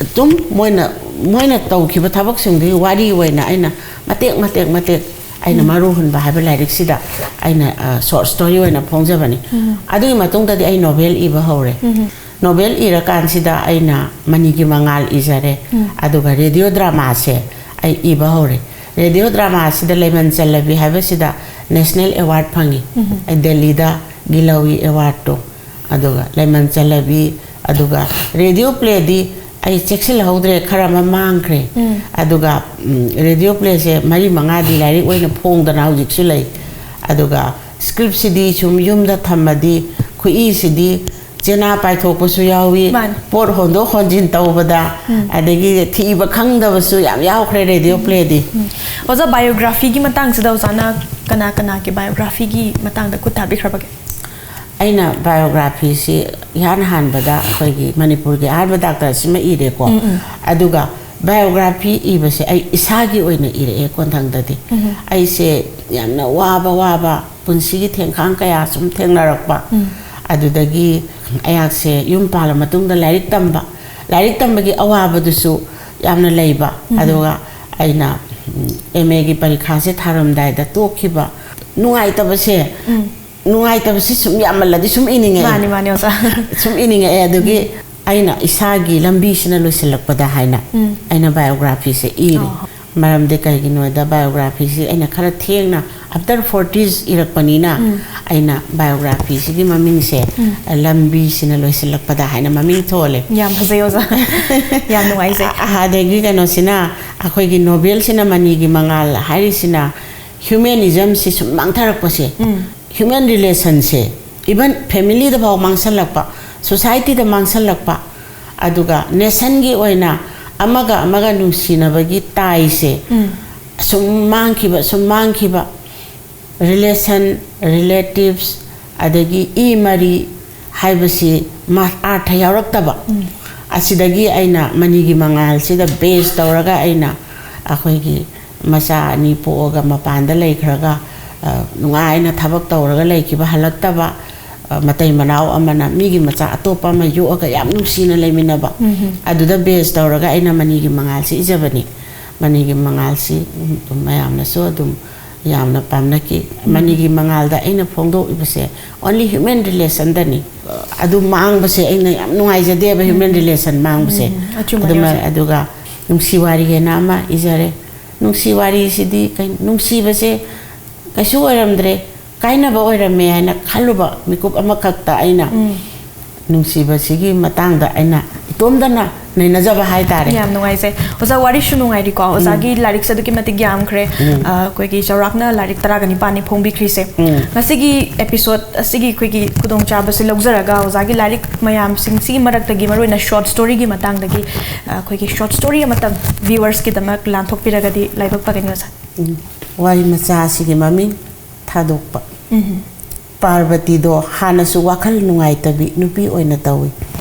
ꯑꯗꯨꯝ ꯃꯣꯏꯅ, ꯃꯣꯏꯅ ꯇꯧꯈꯤꯕ ꯊꯕꯛꯁꯤꯡꯗꯨꯒꯤ ꯋꯥꯔꯤ ꯑꯣꯏꯅ ꯑꯩꯅ ꯃꯇꯦꯛ ꯃꯇꯦꯛ ꯃꯇꯦꯛ ꯑꯩꯅ ꯎꯝ꯫ ꯃꯔꯨ ꯍꯨꯟꯕ ꯍꯥꯏꯕ ꯂꯥꯏꯔꯤꯛꯁꯤꯗ ꯑꯩꯅ, ꯑ, short story ꯑꯣꯏꯅ ꯐꯣꯡꯖꯕꯅꯤ꯫ ꯎꯝ꯫ ꯑꯗꯨꯒꯤ ꯃꯇꯨꯡꯗꯗꯤ ꯑꯩ novel ꯏꯕ ꯍꯧꯔꯦ꯫ ꯎꯝ꯫ Novel ꯏꯔꯀꯥꯟꯁꯤꯗ ꯑꯩꯅ ꯃꯅꯤꯒꯤ ꯃꯉꯥꯜ ꯏꯖꯔꯦ꯫ ꯎꯝ꯫ ꯑꯗꯨꯒ radio dramaꯁꯦ ꯑꯩ ꯏꯕ ꯍꯧꯔꯦ꯫ Radio dramaꯁꯤꯗ ꯂꯩꯃꯟ ꯆꯜꯂꯕꯤ ꯍꯥꯏꯕꯁꯤꯗ national award ꯐꯪꯉꯤ꯫ ꯎꯝ꯫ ꯑꯩ ꯗꯦꯜꯂꯤꯗꯒꯤ ꯂꯧꯏ awardꯇꯣ꯫ ꯑꯗꯨꯒ ꯂꯩꯃꯟ ꯆꯜꯂꯕꯤ, ꯑꯗꯨꯒ radio playꯗꯤ ꯑꯩ ꯆꯦꯛꯁꯤꯜꯍꯧꯗ꯭ꯔꯦ, ꯈꯔ ꯑꯃ ꯃꯥꯡꯈ꯭ꯔꯦ꯫ ꯎꯝ꯫ ꯑꯗꯨꯒ, ꯎꯝ, radio playꯁꯦ ꯃꯔꯤ ꯃꯉꯥꯗꯤ ꯂꯥꯏꯔꯤꯛ ꯑꯣꯏꯅ ꯐꯣꯡꯗꯅ ꯍꯧꯖꯤꯛꯁꯨ ꯂꯩ꯫ ꯑꯗꯨꯒ scriptꯁꯤꯗꯤ ꯁꯨꯝ ꯌꯨꯝꯗ ꯊꯝꯃꯗꯤ ꯈꯨꯠꯏꯁꯤꯗꯤ ꯆꯦꯅꯥ ꯄꯥꯏꯊꯣꯛꯄꯁꯨ ꯌꯥꯎꯏ, ꯃꯥꯅꯤ꯫ ꯄꯣꯠ ꯍꯣꯟꯗꯣꯛ ꯍꯣꯟꯖꯤꯟ ꯇꯧꯕꯗ, ꯎꯝ꯫ ꯑꯗꯒꯤ ꯊꯤꯕ ꯈꯪꯗꯕꯁꯨ ꯌꯥꯝ ꯌꯥꯎꯈ꯭ꯔꯦ radio playꯗꯤ꯫ ꯎꯝ꯫ ꯑꯣꯖꯥ, biographyꯒꯤ ꯃꯇꯥꯡꯁꯤꯗ ꯑꯣꯖꯥꯅ ꯀꯅꯥ ꯀꯅꯥꯒꯤ biographyꯒꯤ ꯃꯇꯥꯡꯗ ꯈꯨꯠ ꯊꯥꯕꯤꯈ꯭ꯔꯕꯒꯦ? ꯑꯩꯅ biographyꯁꯤ ꯏꯍꯥꯟ ꯍꯥꯟꯕꯗ ꯑꯩꯈꯣꯏꯒꯤ ꯃꯅꯤꯄꯨꯔꯒꯤ ꯑꯍꯥꯟꯕ doctorꯁꯤꯃ ꯏꯔꯦꯀꯣ꯫ ꯎꯝ, ꯎꯝ꯫ ꯑꯗꯨꯒ biography ꯏꯕꯁꯦ ꯑꯩ ꯏꯁꯥꯒꯤ ꯑꯣꯏꯅ ꯏꯔꯛꯑꯦ ꯀꯣꯟꯊꯪꯗꯗꯤ꯫ ꯎꯝ꯫ ꯑꯩꯁꯦ ꯌꯥꯝꯅ ꯋꯥꯕ, ꯋꯥꯕ ꯄꯨꯟꯁꯤꯒꯤ ꯊꯦꯡꯈꯥꯡ ꯀꯌꯥ ꯁꯨꯝ ꯊꯦꯡꯅꯔꯛꯄ꯫ ꯎꯝ꯫ ꯑꯗꯨꯗꯒꯤ ꯑꯩꯍꯥꯛꯁꯦ ꯌꯨꯝ ꯄꯥꯜꯂ ꯃꯇꯨꯡꯗ ꯂꯥꯏꯔꯤꯛ ꯇꯝꯕ, ꯂꯥꯏꯔꯤꯛ ꯇꯝꯕꯒꯤ ꯑꯋꯥꯕꯗꯨꯁꯨ ꯌꯥꯝꯅ ꯂꯩꯕ꯫ ꯎꯝ꯫ ꯑꯗꯨꯒ ꯑꯩꯅ, ꯎꯝ, MAꯒꯤ ꯄꯔꯤꯈꯥꯁꯦ ꯊꯥꯔꯝꯗꯥꯏꯗ ꯇꯣꯛꯈꯤꯕ꯫ ꯅꯨꯡꯉꯥꯏꯇꯕꯁꯦ, ꯎꯝ꯫ ꯅꯨꯡꯉꯥꯏꯇꯕꯁꯤ ꯁꯨꯝ ꯌꯥꯝꯃꯜꯂꯗꯤ ꯁꯨꯝ ꯏꯅꯤꯡꯉꯛꯑꯦ꯫ ꯃꯥꯅꯤ, ꯃꯥꯅꯤ, ꯑꯣꯖꯥ꯫ ꯁꯨꯝ ꯏꯅꯤꯡꯉꯛꯑꯦ꯫ ꯑꯗꯨꯒꯤ ꯎꯝ꯫ ꯑꯩꯅ ꯏꯁꯥꯒꯤ ꯂꯝꯕꯤꯁꯤꯅ ꯂꯣꯏꯁꯤꯜꯂꯛꯄꯗ ꯍꯥꯏꯅ ꯎꯝ꯫ ꯑꯩꯅ biographyꯁꯦ ꯏꯔꯦ꯫ ꯑꯣ꯫ ꯃꯔꯝꯗꯤ ꯀꯩꯒꯤꯅꯣꯗ biographyꯁꯤ ꯑꯩꯅ ꯈꯔ ꯊꯦꯡꯅ, after forties ꯏꯔꯛꯄꯅꯤꯅ, ꯎꯝ꯫ ꯑꯩꯅ biographyꯁꯤꯒꯤ ꯃꯃꯤꯡꯁꯦ, ꯎꯝ꯫ ꯂꯝꯕꯤꯁꯤꯅ ꯂꯣꯏꯁꯤꯜꯂꯛꯄꯗ ꯍꯥꯏꯅ ꯃꯃꯤꯡ ꯊꯣꯜꯂꯦ꯫ ꯌꯥꯝ ꯐꯖꯩ, ꯑꯣꯖꯥ꯫ ꯌꯥꯝ ꯅꯨꯡꯉꯥꯏꯖꯩ꯫ ꯑ-, ꯑꯗꯒꯤ ꯀꯩꯅꯣꯁꯤꯅ, ꯑꯩꯈꯣꯏꯒꯤ novelꯁꯤꯅ ꯃꯅꯤꯒꯤ ꯃꯉꯥꯜ ꯍꯥꯏꯔꯤꯁꯤꯅ humanismꯁꯤ ꯁꯨꯝ ꯃꯥꯡꯊꯔꯛꯄꯁꯦ, ꯎꯝ꯫ Human relationꯁꯦ, even familyꯗ ꯐꯥꯎ ꯃꯥꯡꯁꯜꯂꯛꯄ, societyꯗ ꯃꯥꯡꯁꯜꯂꯛꯄ, ꯑꯗꯨꯒ nationꯒꯤ ꯑꯣꯏꯅ ꯑꯃꯒ ꯑꯃꯒ ꯅꯨꯡꯁꯤꯅꯕꯒꯤ tieꯁꯦ ꯎꯝ꯫ ꯁꯨꯝ ꯃꯥꯡꯈꯤꯕ, ꯁꯨꯝ ꯃꯥꯡꯈꯤꯕ, relation, relatives, ꯑꯗꯒꯤ ꯏ ꯃꯔꯤ ꯍꯥꯏꯕꯁꯤ ꯃꯥ-, ꯑꯥꯔꯊ ꯌꯥꯎꯔꯛꯇꯕ꯫ ꯎꯝ꯫ ꯑꯁꯤꯗꯒꯤ ꯑꯩꯅ ꯃꯅꯤꯒꯤ ꯃꯉꯥꯜꯁꯤꯗ ꯕꯦꯁ ꯇꯧꯔꯒ ꯑꯩꯅ ꯑꯩꯈꯣꯏꯒꯤ ꯃꯆꯥ ꯑꯅꯤ ꯄꯣꯛꯑꯒ ꯃꯄꯥꯟꯗ ꯂꯩꯈ꯭ꯔꯒ, ꯑ, ꯅꯨꯡꯉꯥꯏꯅ ꯊꯕꯛ ꯇꯧꯔꯒ ꯂꯩꯈꯤꯕ, ꯍꯜꯂꯛꯇꯕ, ꯑ, ꯃꯇꯩ ꯃꯅꯥꯎ ꯑꯃꯅ ꯃꯤꯒꯤ ꯃꯆꯥ ꯑꯇꯣꯞꯄ ꯑꯃ ꯌꯣꯛꯑꯒ ꯌꯥꯝ ꯅꯨꯡꯁꯤꯅ ꯂꯩꯃꯤꯟꯅꯕ, ꯎꯝ꯫ ꯑꯗꯨꯗ ꯕꯦꯁ ꯇꯧꯔꯒ ꯑꯩꯅ ꯃꯅꯤꯒꯤ ꯃꯉꯥꯜꯁꯤ ꯏꯖꯕꯅꯤ꯫ ꯃꯅꯤꯒꯤ ꯃꯉꯥꯜꯁꯤ, ꯎꯝ, ꯃꯌꯥꯝꯅꯁꯨ ꯑꯗꯨꯝ ꯌꯥꯝꯅ ꯄꯥꯝꯅꯈꯤ꯫ ꯎꯝ꯫ ꯃꯅꯤꯒꯤ ꯃꯉꯥꯜꯗ ꯑꯩꯅ ꯐꯣꯡꯗꯣꯛꯏꯕꯁꯦ only human relationꯗꯅꯤ꯫ ꯑꯗꯨ ꯃꯥꯡꯕꯁꯦ ꯑꯩꯅ ꯌꯥꯝ ꯅꯨꯡꯉꯥꯏꯖꯗꯦꯕ, human relation ꯃꯥꯡꯕꯁꯦ꯫ ꯎꯝ, ꯑꯆꯨꯝꯕꯅꯦ ꯑꯗꯨꯃ-, ꯑꯣꯖꯥ꯫ ꯑꯗꯨꯒ ꯅꯨꯡꯁꯤ ꯋꯥꯔꯤ ꯍꯥꯏꯅ ꯑꯃ ꯏꯖꯔꯦ꯫ ꯅꯨꯡꯁꯤ ꯋꯥꯔꯤꯁꯤꯗꯤ ꯀꯩ-, ꯅꯨꯡꯁꯤꯕꯁꯦ ꯀꯩꯁꯨ ꯑꯣꯏꯔꯝꯗ꯭ꯔꯦ, ꯀꯥꯏꯅꯕ ꯑꯣꯏꯔꯝꯃꯦ ꯍꯥꯏꯅ ꯈꯜꯂꯨꯕ ꯃꯤꯀꯨꯞ ꯑꯃꯈꯛꯇ ꯑꯩꯅ ꯎꯝ꯫ ꯅꯨꯡꯁꯤꯕꯁꯤꯒꯤ ꯃꯇꯥꯡꯗ ꯑꯩꯅ ꯏꯇꯣꯝꯗꯅ ꯅꯩꯅꯖꯕ ꯍꯥꯏꯇꯥꯔꯦ꯫ ꯌꯥꯝ ꯅꯨꯡꯉꯥꯏꯖꯩ꯫ ꯑꯣꯖꯥ, ꯋꯥꯔꯤꯁꯨ ꯅꯨꯡꯉꯥꯏꯔꯤꯀꯣ꯫ ꯑꯣꯖꯥꯒꯤ ꯎꯝ꯫ ꯂꯥꯏꯔꯤꯛꯁꯦ ꯑꯗꯨꯛꯀꯤ ꯃꯇꯤꯛ ꯌꯥꯝꯈ꯭ꯔꯦ꯫ ꯎꯝ꯫ ꯑ, ꯑꯩꯈꯣꯏꯒꯤ ꯆꯥꯎꯔꯥꯛꯅ ꯂꯥꯏꯔꯤꯛ ꯇꯔꯥꯒ ꯅꯤꯄꯥꯟꯅꯤ ꯐꯣꯡꯕꯤꯈ꯭ꯔꯤꯁꯦ꯫ ꯎꯝ꯫ ꯉꯁꯤꯒꯤ episode ꯑꯁꯤꯒꯤ ꯑꯩꯈꯣꯏꯒꯤ ꯈꯨꯗꯣꯡꯆꯥꯕꯁꯦ ꯂꯧꯖꯔꯒ ꯑꯣꯖꯥꯒꯤ ꯂꯥꯏꯔꯤꯛ ꯃꯌꯥꯝꯁꯤꯡꯁꯤꯒꯤ ꯃꯔꯛꯇꯒꯤ ꯃꯔꯨꯑꯣꯏꯅ short storyꯒꯤ ꯃꯇꯥꯡꯗꯒꯤ, ꯑ, ꯑꯩꯈꯣꯏꯒꯤ short story ꯑꯃꯇꯪ viewersꯀꯤꯗꯃꯛ ꯂꯥꯟꯊꯣꯛꯄꯤꯔꯒꯗꯤ ꯂꯥꯏꯕꯛ ꯐꯒꯅꯤ ꯑꯣꯖꯥ꯫ ꯎꯝ꯫ ꯋꯥꯔꯤ ꯃꯆꯥ ꯑꯁꯤꯒꯤ ꯃꯃꯤꯡ ꯊꯥꯗꯣꯛꯄ꯫ ꯎꯝ꯫ ꯄꯥꯔꯕꯇꯤꯗꯣ ꯍꯥꯟꯅꯁꯨ ꯋꯥꯈꯜ ꯅꯨꯡꯉꯥꯏꯇꯕꯤ ꯅꯨꯄꯤ ꯑꯣꯏꯅ ꯇꯧꯏ꯫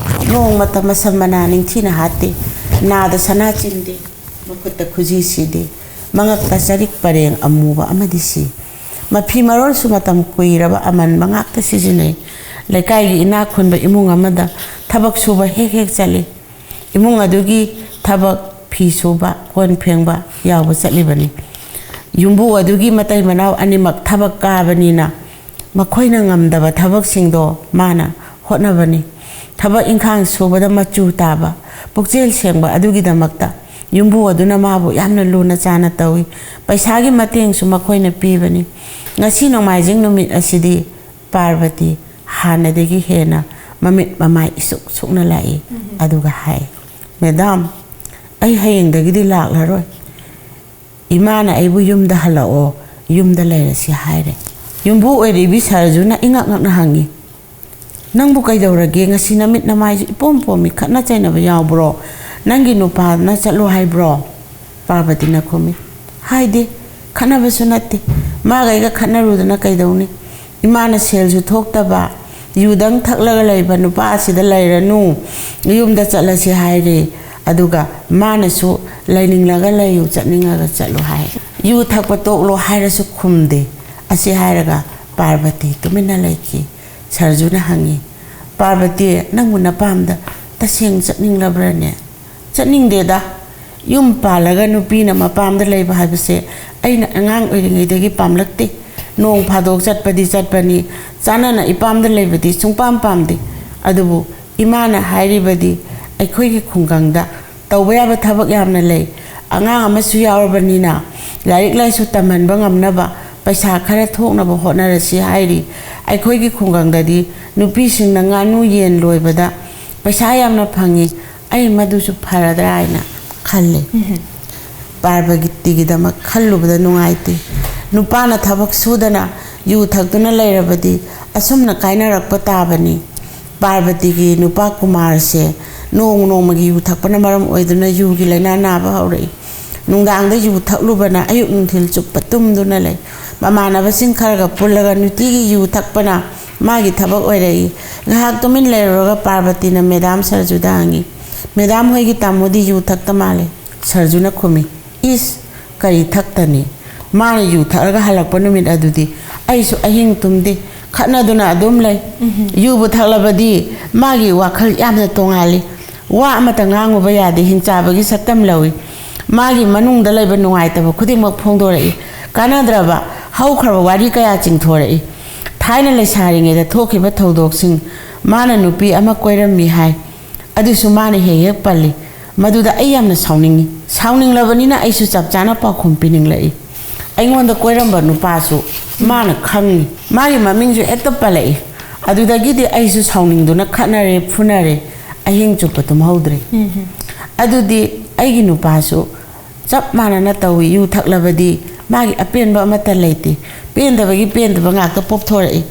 ꯅꯣꯡꯃꯇ ꯃꯁꯝ ꯃꯅꯥ ꯅꯤꯡꯊꯤꯅ ꯍꯥꯠꯇꯦ, ꯅꯥꯗ ꯁꯅꯥ ꯆꯤꯟꯗꯦ, ꯃꯈꯨꯠꯇ ꯈꯨꯖꯤ ꯁꯤꯗꯦ, ꯃꯉꯛꯇ ꯆꯔꯤꯛ ꯄꯔꯦꯡ ꯑꯃꯨꯕ ꯑꯃꯗꯤ ꯁꯤ꯫ ꯃꯐꯤ ꯃꯔꯣꯜꯁꯨ ꯃꯇꯝ ꯀꯨꯏꯔꯕ ꯑꯃꯟꯕ ꯉꯥꯛꯇ ꯁꯤꯖꯤꯟꯅꯩ꯫ ꯂꯩꯀꯥꯏꯒꯤ ꯏꯅꯥꯛ ꯈꯨꯟꯕ ꯏꯃꯨꯡ ꯑꯃꯗ ꯊꯕꯛ ꯁꯨꯕ ꯍꯦꯛ ꯍꯦꯛ ꯆꯠꯂꯤ꯫ ꯏꯃꯨꯡ ꯑꯗꯨꯒꯤ ꯊꯕꯛ, ꯐꯤ ꯁꯨꯕ, ꯀꯣꯟ ꯐꯦꯡꯕ ꯌꯥꯎꯕ ꯆꯠꯂꯤꯕꯅꯤ꯫ ꯌꯨꯝꯕꯨ ꯑꯗꯨꯒꯤ ꯃꯇꯩ ꯃꯅꯥꯎ ꯑꯅꯤꯃꯛ ꯊꯕꯛ ꯀꯥꯕꯅꯤꯅ ꯃꯈꯣꯏꯅ ꯉꯝꯗꯕ ꯊꯕꯛꯁꯤꯡꯗꯣ ꯃꯥꯅ ꯍꯣꯠꯅꯕꯅꯤ꯫ ꯊꯕꯛ ꯏꯪꯈꯥꯡ ꯁꯨꯕꯗ ꯃꯆꯨ ꯇꯥꯕ, ꯄꯨꯛꯆꯦꯜ ꯁꯦꯡꯕ ꯑꯗꯨꯒꯤꯗꯃꯛꯇ ꯌꯨꯝꯕꯨ ꯑꯗꯨꯅ ꯃꯥꯕꯨ ꯌꯥꯝꯅ ꯂꯨꯅ ꯆꯥꯅ ꯇꯧꯏ꯫ ꯄꯩꯁꯥꯒꯤ ꯃꯇꯦꯡꯁꯨ ꯃꯈꯣꯏꯅ ꯄꯤꯕꯅꯤ꯫ ꯉꯁꯤ ꯅꯣꯡꯃꯥꯏꯖꯤꯡ ꯅꯨꯃꯤꯠ ꯑꯁꯤꯗꯤ ꯄꯥꯔꯕꯇꯤ ꯍꯥꯟꯅꯗꯒꯤ ꯍꯦꯟꯅ ꯃꯃꯤꯠ ꯃꯃꯥꯏ ꯏꯁꯨꯛ ꯁꯨꯛꯅ ꯂꯥꯛꯏ꯫ ꯎꯝ꯫ ꯑꯗꯨꯒ ꯍꯥꯏ, "ꯃꯦꯗꯥꯝ, ꯑꯩ ꯍꯌꯦꯡꯗꯒꯤꯗꯤ ꯂꯥꯛꯂꯔꯣꯏ꯫ ꯏꯃꯥꯅ ꯑꯩꯕꯨ ꯌꯨꯝꯗ ꯍꯜꯂꯛꯑꯣ, ꯌꯨꯝꯗ ꯂꯩꯔꯁꯤ ꯍꯥꯏꯔꯦ꯫" ꯌꯨꯝꯕꯨ ꯑꯣꯏꯔꯤꯕꯤ ꯁꯔꯖꯨꯅ ꯏꯉꯛ ꯉꯛꯅ ꯍꯪꯉꯤ, "ꯅꯪꯕꯨ ꯀꯩꯗꯧꯔꯒꯦ? ꯉꯁꯤ ꯅꯃꯤꯠ ꯅꯃꯥꯏꯁꯨ ꯏꯄꯣꯝ ꯄꯣꯝꯃꯤ, ꯈꯠꯅ ꯆꯩꯅꯕ ꯌꯥꯎꯕ꯭ꯔꯣ? ꯅꯪꯒꯤ ꯅꯨꯄꯥꯅ ꯆꯠꯂꯣ ꯍꯥꯏꯕ꯭ꯔꯣ?" ꯄꯥꯔꯕꯇꯤꯅ ꯈꯨꯝꯃꯤ, "ꯍꯥꯏꯗꯦ, ꯈꯠꯅꯕꯁꯨ ꯅꯠꯇꯦ꯫ ꯃꯥꯒ ꯑꯩꯒ ꯈꯠꯅꯔꯨꯗꯅ ꯀꯩꯗꯧꯅꯤ? ꯏꯃꯥꯅ ꯁꯦꯜꯁꯨ ꯊꯣꯛꯇꯕ, "ꯌꯨꯗꯪ ꯊꯛꯂꯒ ꯂꯩꯕ ꯅꯨꯄꯥ ꯑꯁꯤꯗ ꯂꯩꯔꯅꯨ, ꯌꯨꯝꯗ ꯆꯠꯂꯁꯤ" ꯍꯥꯏꯔꯦ꯫ ꯑꯗꯨꯒ ꯃꯥꯅꯁꯨ "ꯂꯩꯅꯤꯡꯂꯒ ꯂꯩꯌꯨ, ꯆꯠꯅꯤꯡꯉꯒ ꯆꯠꯂꯨ" ꯍꯥꯏ꯫ "ꯌꯨ ꯊꯛꯄ ꯇꯣꯛꯂꯣ" ꯍꯥꯏꯔꯁꯨ ꯈꯨꯝꯗꯦ꯫ ꯑꯁꯤ ꯍꯥꯏꯔꯒ ꯄꯥꯔꯕꯇꯤ ꯇꯨꯃꯤꯟꯅ ꯂꯩꯈꯤ꯫ ꯁꯔꯖꯨꯅ ꯍꯪꯉꯤ, "ꯄꯥꯔꯕꯇꯤ, ꯅꯪꯕꯨ ꯅꯄꯥꯝꯗ ꯇꯁꯦꯡ ꯆꯠꯅꯤꯡꯂꯕ꯭ꯔꯅꯦ?" "ꯆꯠꯅꯤꯡꯗꯦꯗ꯫ ꯌꯨꯝ ꯄꯥꯜꯂꯒ ꯅꯨꯄꯤꯅ ꯃꯄꯥꯝꯗ ꯂꯩꯕ ꯍꯥꯏꯕꯁꯦ ꯑꯩꯅ ꯑꯉꯥꯡ ꯑꯣꯏꯔꯤꯉꯩꯗꯒꯤ ꯄꯥꯝꯂꯛꯇꯦ꯫ ꯅꯣꯡ ꯐꯥꯗꯣꯛ ꯆꯠꯄꯗꯤ ꯆꯠꯄꯅꯤ, ꯆꯥꯅꯅ ꯏꯄꯥꯝꯗ ꯂꯩꯕꯗꯤ ꯁꯨꯡꯄꯥꯝ ꯄꯥꯝꯗꯦ꯫ ꯑꯗꯨꯕꯨ ꯏꯃꯥꯅ ꯍꯥꯏꯔꯤꯕꯗꯤ ꯑꯩꯈꯣꯏꯒꯤ ꯈꯨꯡꯒꯪꯗ ꯇꯧꯕ ꯌꯥꯕ ꯊꯕꯛ ꯌꯥꯝꯅ ꯂꯩ꯫ ꯑꯉꯥꯡ ꯑꯃꯁꯨ ꯌꯥꯎꯔꯕꯅꯤꯅ ꯂꯥꯏꯔꯤꯛ ꯂꯥꯏꯁꯨ ꯇꯝꯍꯟꯕ ꯉꯝꯅꯕ ꯄꯩꯁꯥ ꯈꯔ ꯊꯣꯛꯅꯕ ꯍꯣꯠꯅꯔꯁꯤ" ꯍꯥꯏꯔꯤ꯫ "ꯑꯩꯈꯣꯏꯒꯤ ꯈꯨꯡꯒꯪꯗꯗꯤ ꯅꯨꯄꯤꯁꯤꯡꯅ ꯉꯥꯅꯨ ꯌꯦꯟ ꯂꯣꯏꯕꯗ ꯄꯩꯁꯥ ꯌꯥꯝꯅ ꯐꯪꯉꯤ꯫ ꯑꯩ ꯃꯗꯨꯁꯨ ꯐꯔꯗ꯭ꯔꯥ ꯍꯥꯏꯅ ꯈꯜꯂꯦ"꯫ ꯄꯥꯔꯕꯇꯤꯒꯤꯗꯃꯛ ꯈꯜꯂꯨꯕꯗ ꯅꯨꯡꯉꯥꯏꯇꯦ꯫ ꯅꯨꯄꯥꯅ ꯊꯕꯛ ꯁꯨꯗꯅ ꯌꯨ ꯊꯛꯇꯨꯅ ꯂꯩꯔꯕꯗꯤ ꯑꯁꯨꯝꯅ ꯀꯥꯏꯅꯔꯛꯄ ꯇꯥꯕꯅꯤ꯫ ꯄꯥꯔꯕꯇꯤꯒꯤ ꯅꯨꯄꯥ ꯀꯨꯃꯥꯔꯁꯦ ꯅꯣꯡꯃ ꯅꯣꯡꯃꯒꯤ ꯌꯨ ꯊꯛꯄꯅ ꯃꯔꯝ ꯑꯣꯏꯗꯨꯅ ꯌꯨꯒꯤ ꯂꯥꯏꯅꯥ ꯅꯥꯕ ꯍꯧꯔꯛꯏ꯫ ꯅꯨꯡꯗꯥꯡꯗ ꯌꯨ ꯊꯛꯂꯨꯕꯅ ꯑꯌꯨꯛ ꯅꯨꯡꯊꯤꯜ ꯆꯨꯞꯄ ꯇꯨꯝꯗꯨꯅ ꯂꯩ꯫ ꯃꯃꯥꯟꯅꯕꯁꯤꯡ ꯈꯔꯒ ꯄꯨꯜꯂꯒ ꯅꯨꯡꯇꯤꯒꯤ ꯌꯨ ꯊꯛꯄꯅ ꯃꯥꯒꯤ ꯊꯕꯛ ꯑꯣꯏꯔꯛꯏ꯫ ꯉꯥꯏꯍꯥꯛ ꯇꯨꯃꯤꯟ ꯂꯩꯔꯨꯔꯒ ꯄꯥꯔꯕꯇꯤꯅ ꯃꯦꯗꯥꯝ ꯁꯔꯖꯨꯗ ꯍꯪꯉꯤ, "ꯃꯦꯗꯥꯝ ꯍꯣꯏꯒꯤ ꯇꯥꯃꯣꯗꯤ ꯌꯨ ꯊꯛꯇ ꯃꯥꯜꯂꯦ?" ꯁꯔꯖꯨꯅ ꯈꯨꯝꯃꯤ, "ꯏꯁ, ꯀꯔꯤ ꯊꯛꯇꯅꯤ? ꯃꯥꯅ ꯌꯨ ꯊꯛꯂꯒ ꯍꯜꯂꯛꯄ ꯅꯨꯃꯤꯠ ꯑꯗꯨꯗꯤ ꯑꯩꯁꯨ ꯑꯍꯤꯡ ꯇꯨꯝꯗꯦ, ꯈꯠꯅꯗꯨꯅ ꯑꯗꯨꯝ ꯂꯩ꯫ ꯌꯨꯕꯨ ꯊꯛꯂꯕꯗꯤ ꯃꯥꯒꯤ ꯋꯥꯈꯜ ꯌꯥꯝꯅ ꯇꯣꯉꯥꯜꯂꯤ꯫ ꯋꯥ ꯑꯃꯇ ꯉꯥꯡꯉꯨꯕ ꯌꯥꯗꯦ, ꯍꯤꯡꯆꯥꯕꯒꯤ ꯁꯛꯇꯝ ꯂꯧꯏ꯫ ꯃꯥꯒꯤ ꯃꯅꯨꯡꯗ ꯂꯩꯕ ꯅꯨꯡꯉꯥꯏꯇꯕ ꯈꯨꯗꯤꯡꯃꯛ ꯐꯣꯡꯗꯣꯔꯛꯏ꯫ ꯀꯥꯟꯅꯗ꯭ꯔꯕ, ꯍꯧꯈ꯭ꯔꯕ ꯋꯥꯔꯤ ꯀꯌꯥ ꯆꯤꯡꯊꯣꯔꯛꯏ꯫ ꯊꯥꯏꯅ ꯂꯩꯁꯥꯔꯤꯉꯩꯗ ꯊꯣꯛꯈꯤꯕ ꯊꯧꯗꯣꯛꯁꯤꯡ, ꯃꯥꯅ ꯅꯨꯄꯤ ꯑꯃ ꯀꯣꯏꯔꯝꯃꯤ ꯍꯥꯏ꯫ ꯑꯗꯨꯁꯨ ꯃꯥꯅ ꯍꯦꯛ ꯍꯦꯛ ꯄꯜꯂꯤ꯫ ꯃꯗꯨꯗ ꯑꯩ ꯌꯥꯝꯅ ꯁꯥꯎꯅꯤꯡꯉꯤ꯫ ꯁꯥꯎꯅꯤꯡꯂꯕꯅꯤꯅ ꯑꯩꯁꯨ ꯆꯞ ꯆꯥꯅ ꯄꯥꯎꯈꯨꯝ ꯄꯤꯅꯤꯡꯂꯛꯏ꯫ ꯑꯩꯉꯣꯟꯗ ꯀꯣꯏꯔꯝꯕ ꯅꯨꯄꯥꯁꯨ ꯃꯥꯅ ꯈꯪꯉꯤ꯫ ꯃꯥꯒꯤ ꯃꯃꯤꯡꯁꯨ ꯍꯦꯛꯇ ꯄꯜꯂꯛꯏ꯫ ꯑꯗꯨꯗꯒꯤꯗꯤ ꯑꯩꯁꯨ ꯁꯥꯎꯅꯤꯡꯗꯨꯅ ꯈꯠꯅꯔꯦ, ꯐꯨꯅꯔꯦ꯫ ꯑꯍꯤꯡ ꯆꯨꯞꯄ ꯇꯨꯝꯍꯧꯗ꯭ꯔꯦ꯫ ꯑꯗꯨꯗꯤ ꯑꯩꯒꯤ ꯅꯨꯄꯥꯁꯨ ꯆꯞ ꯃꯥꯟꯅꯅ ꯇꯧꯏ꯫ ꯌꯨ ꯊꯛꯂꯕꯗꯤ ꯃꯥꯒꯤ ꯑꯄꯦꯟꯕ ꯑꯃꯠꯇ ꯂꯩꯇꯦ꯫ ꯄꯦꯟꯗꯕꯒꯤ ꯄꯦꯟꯗꯕ ꯉꯥꯛꯇ ꯄꯣꯛꯊꯣꯔꯛꯏ꯫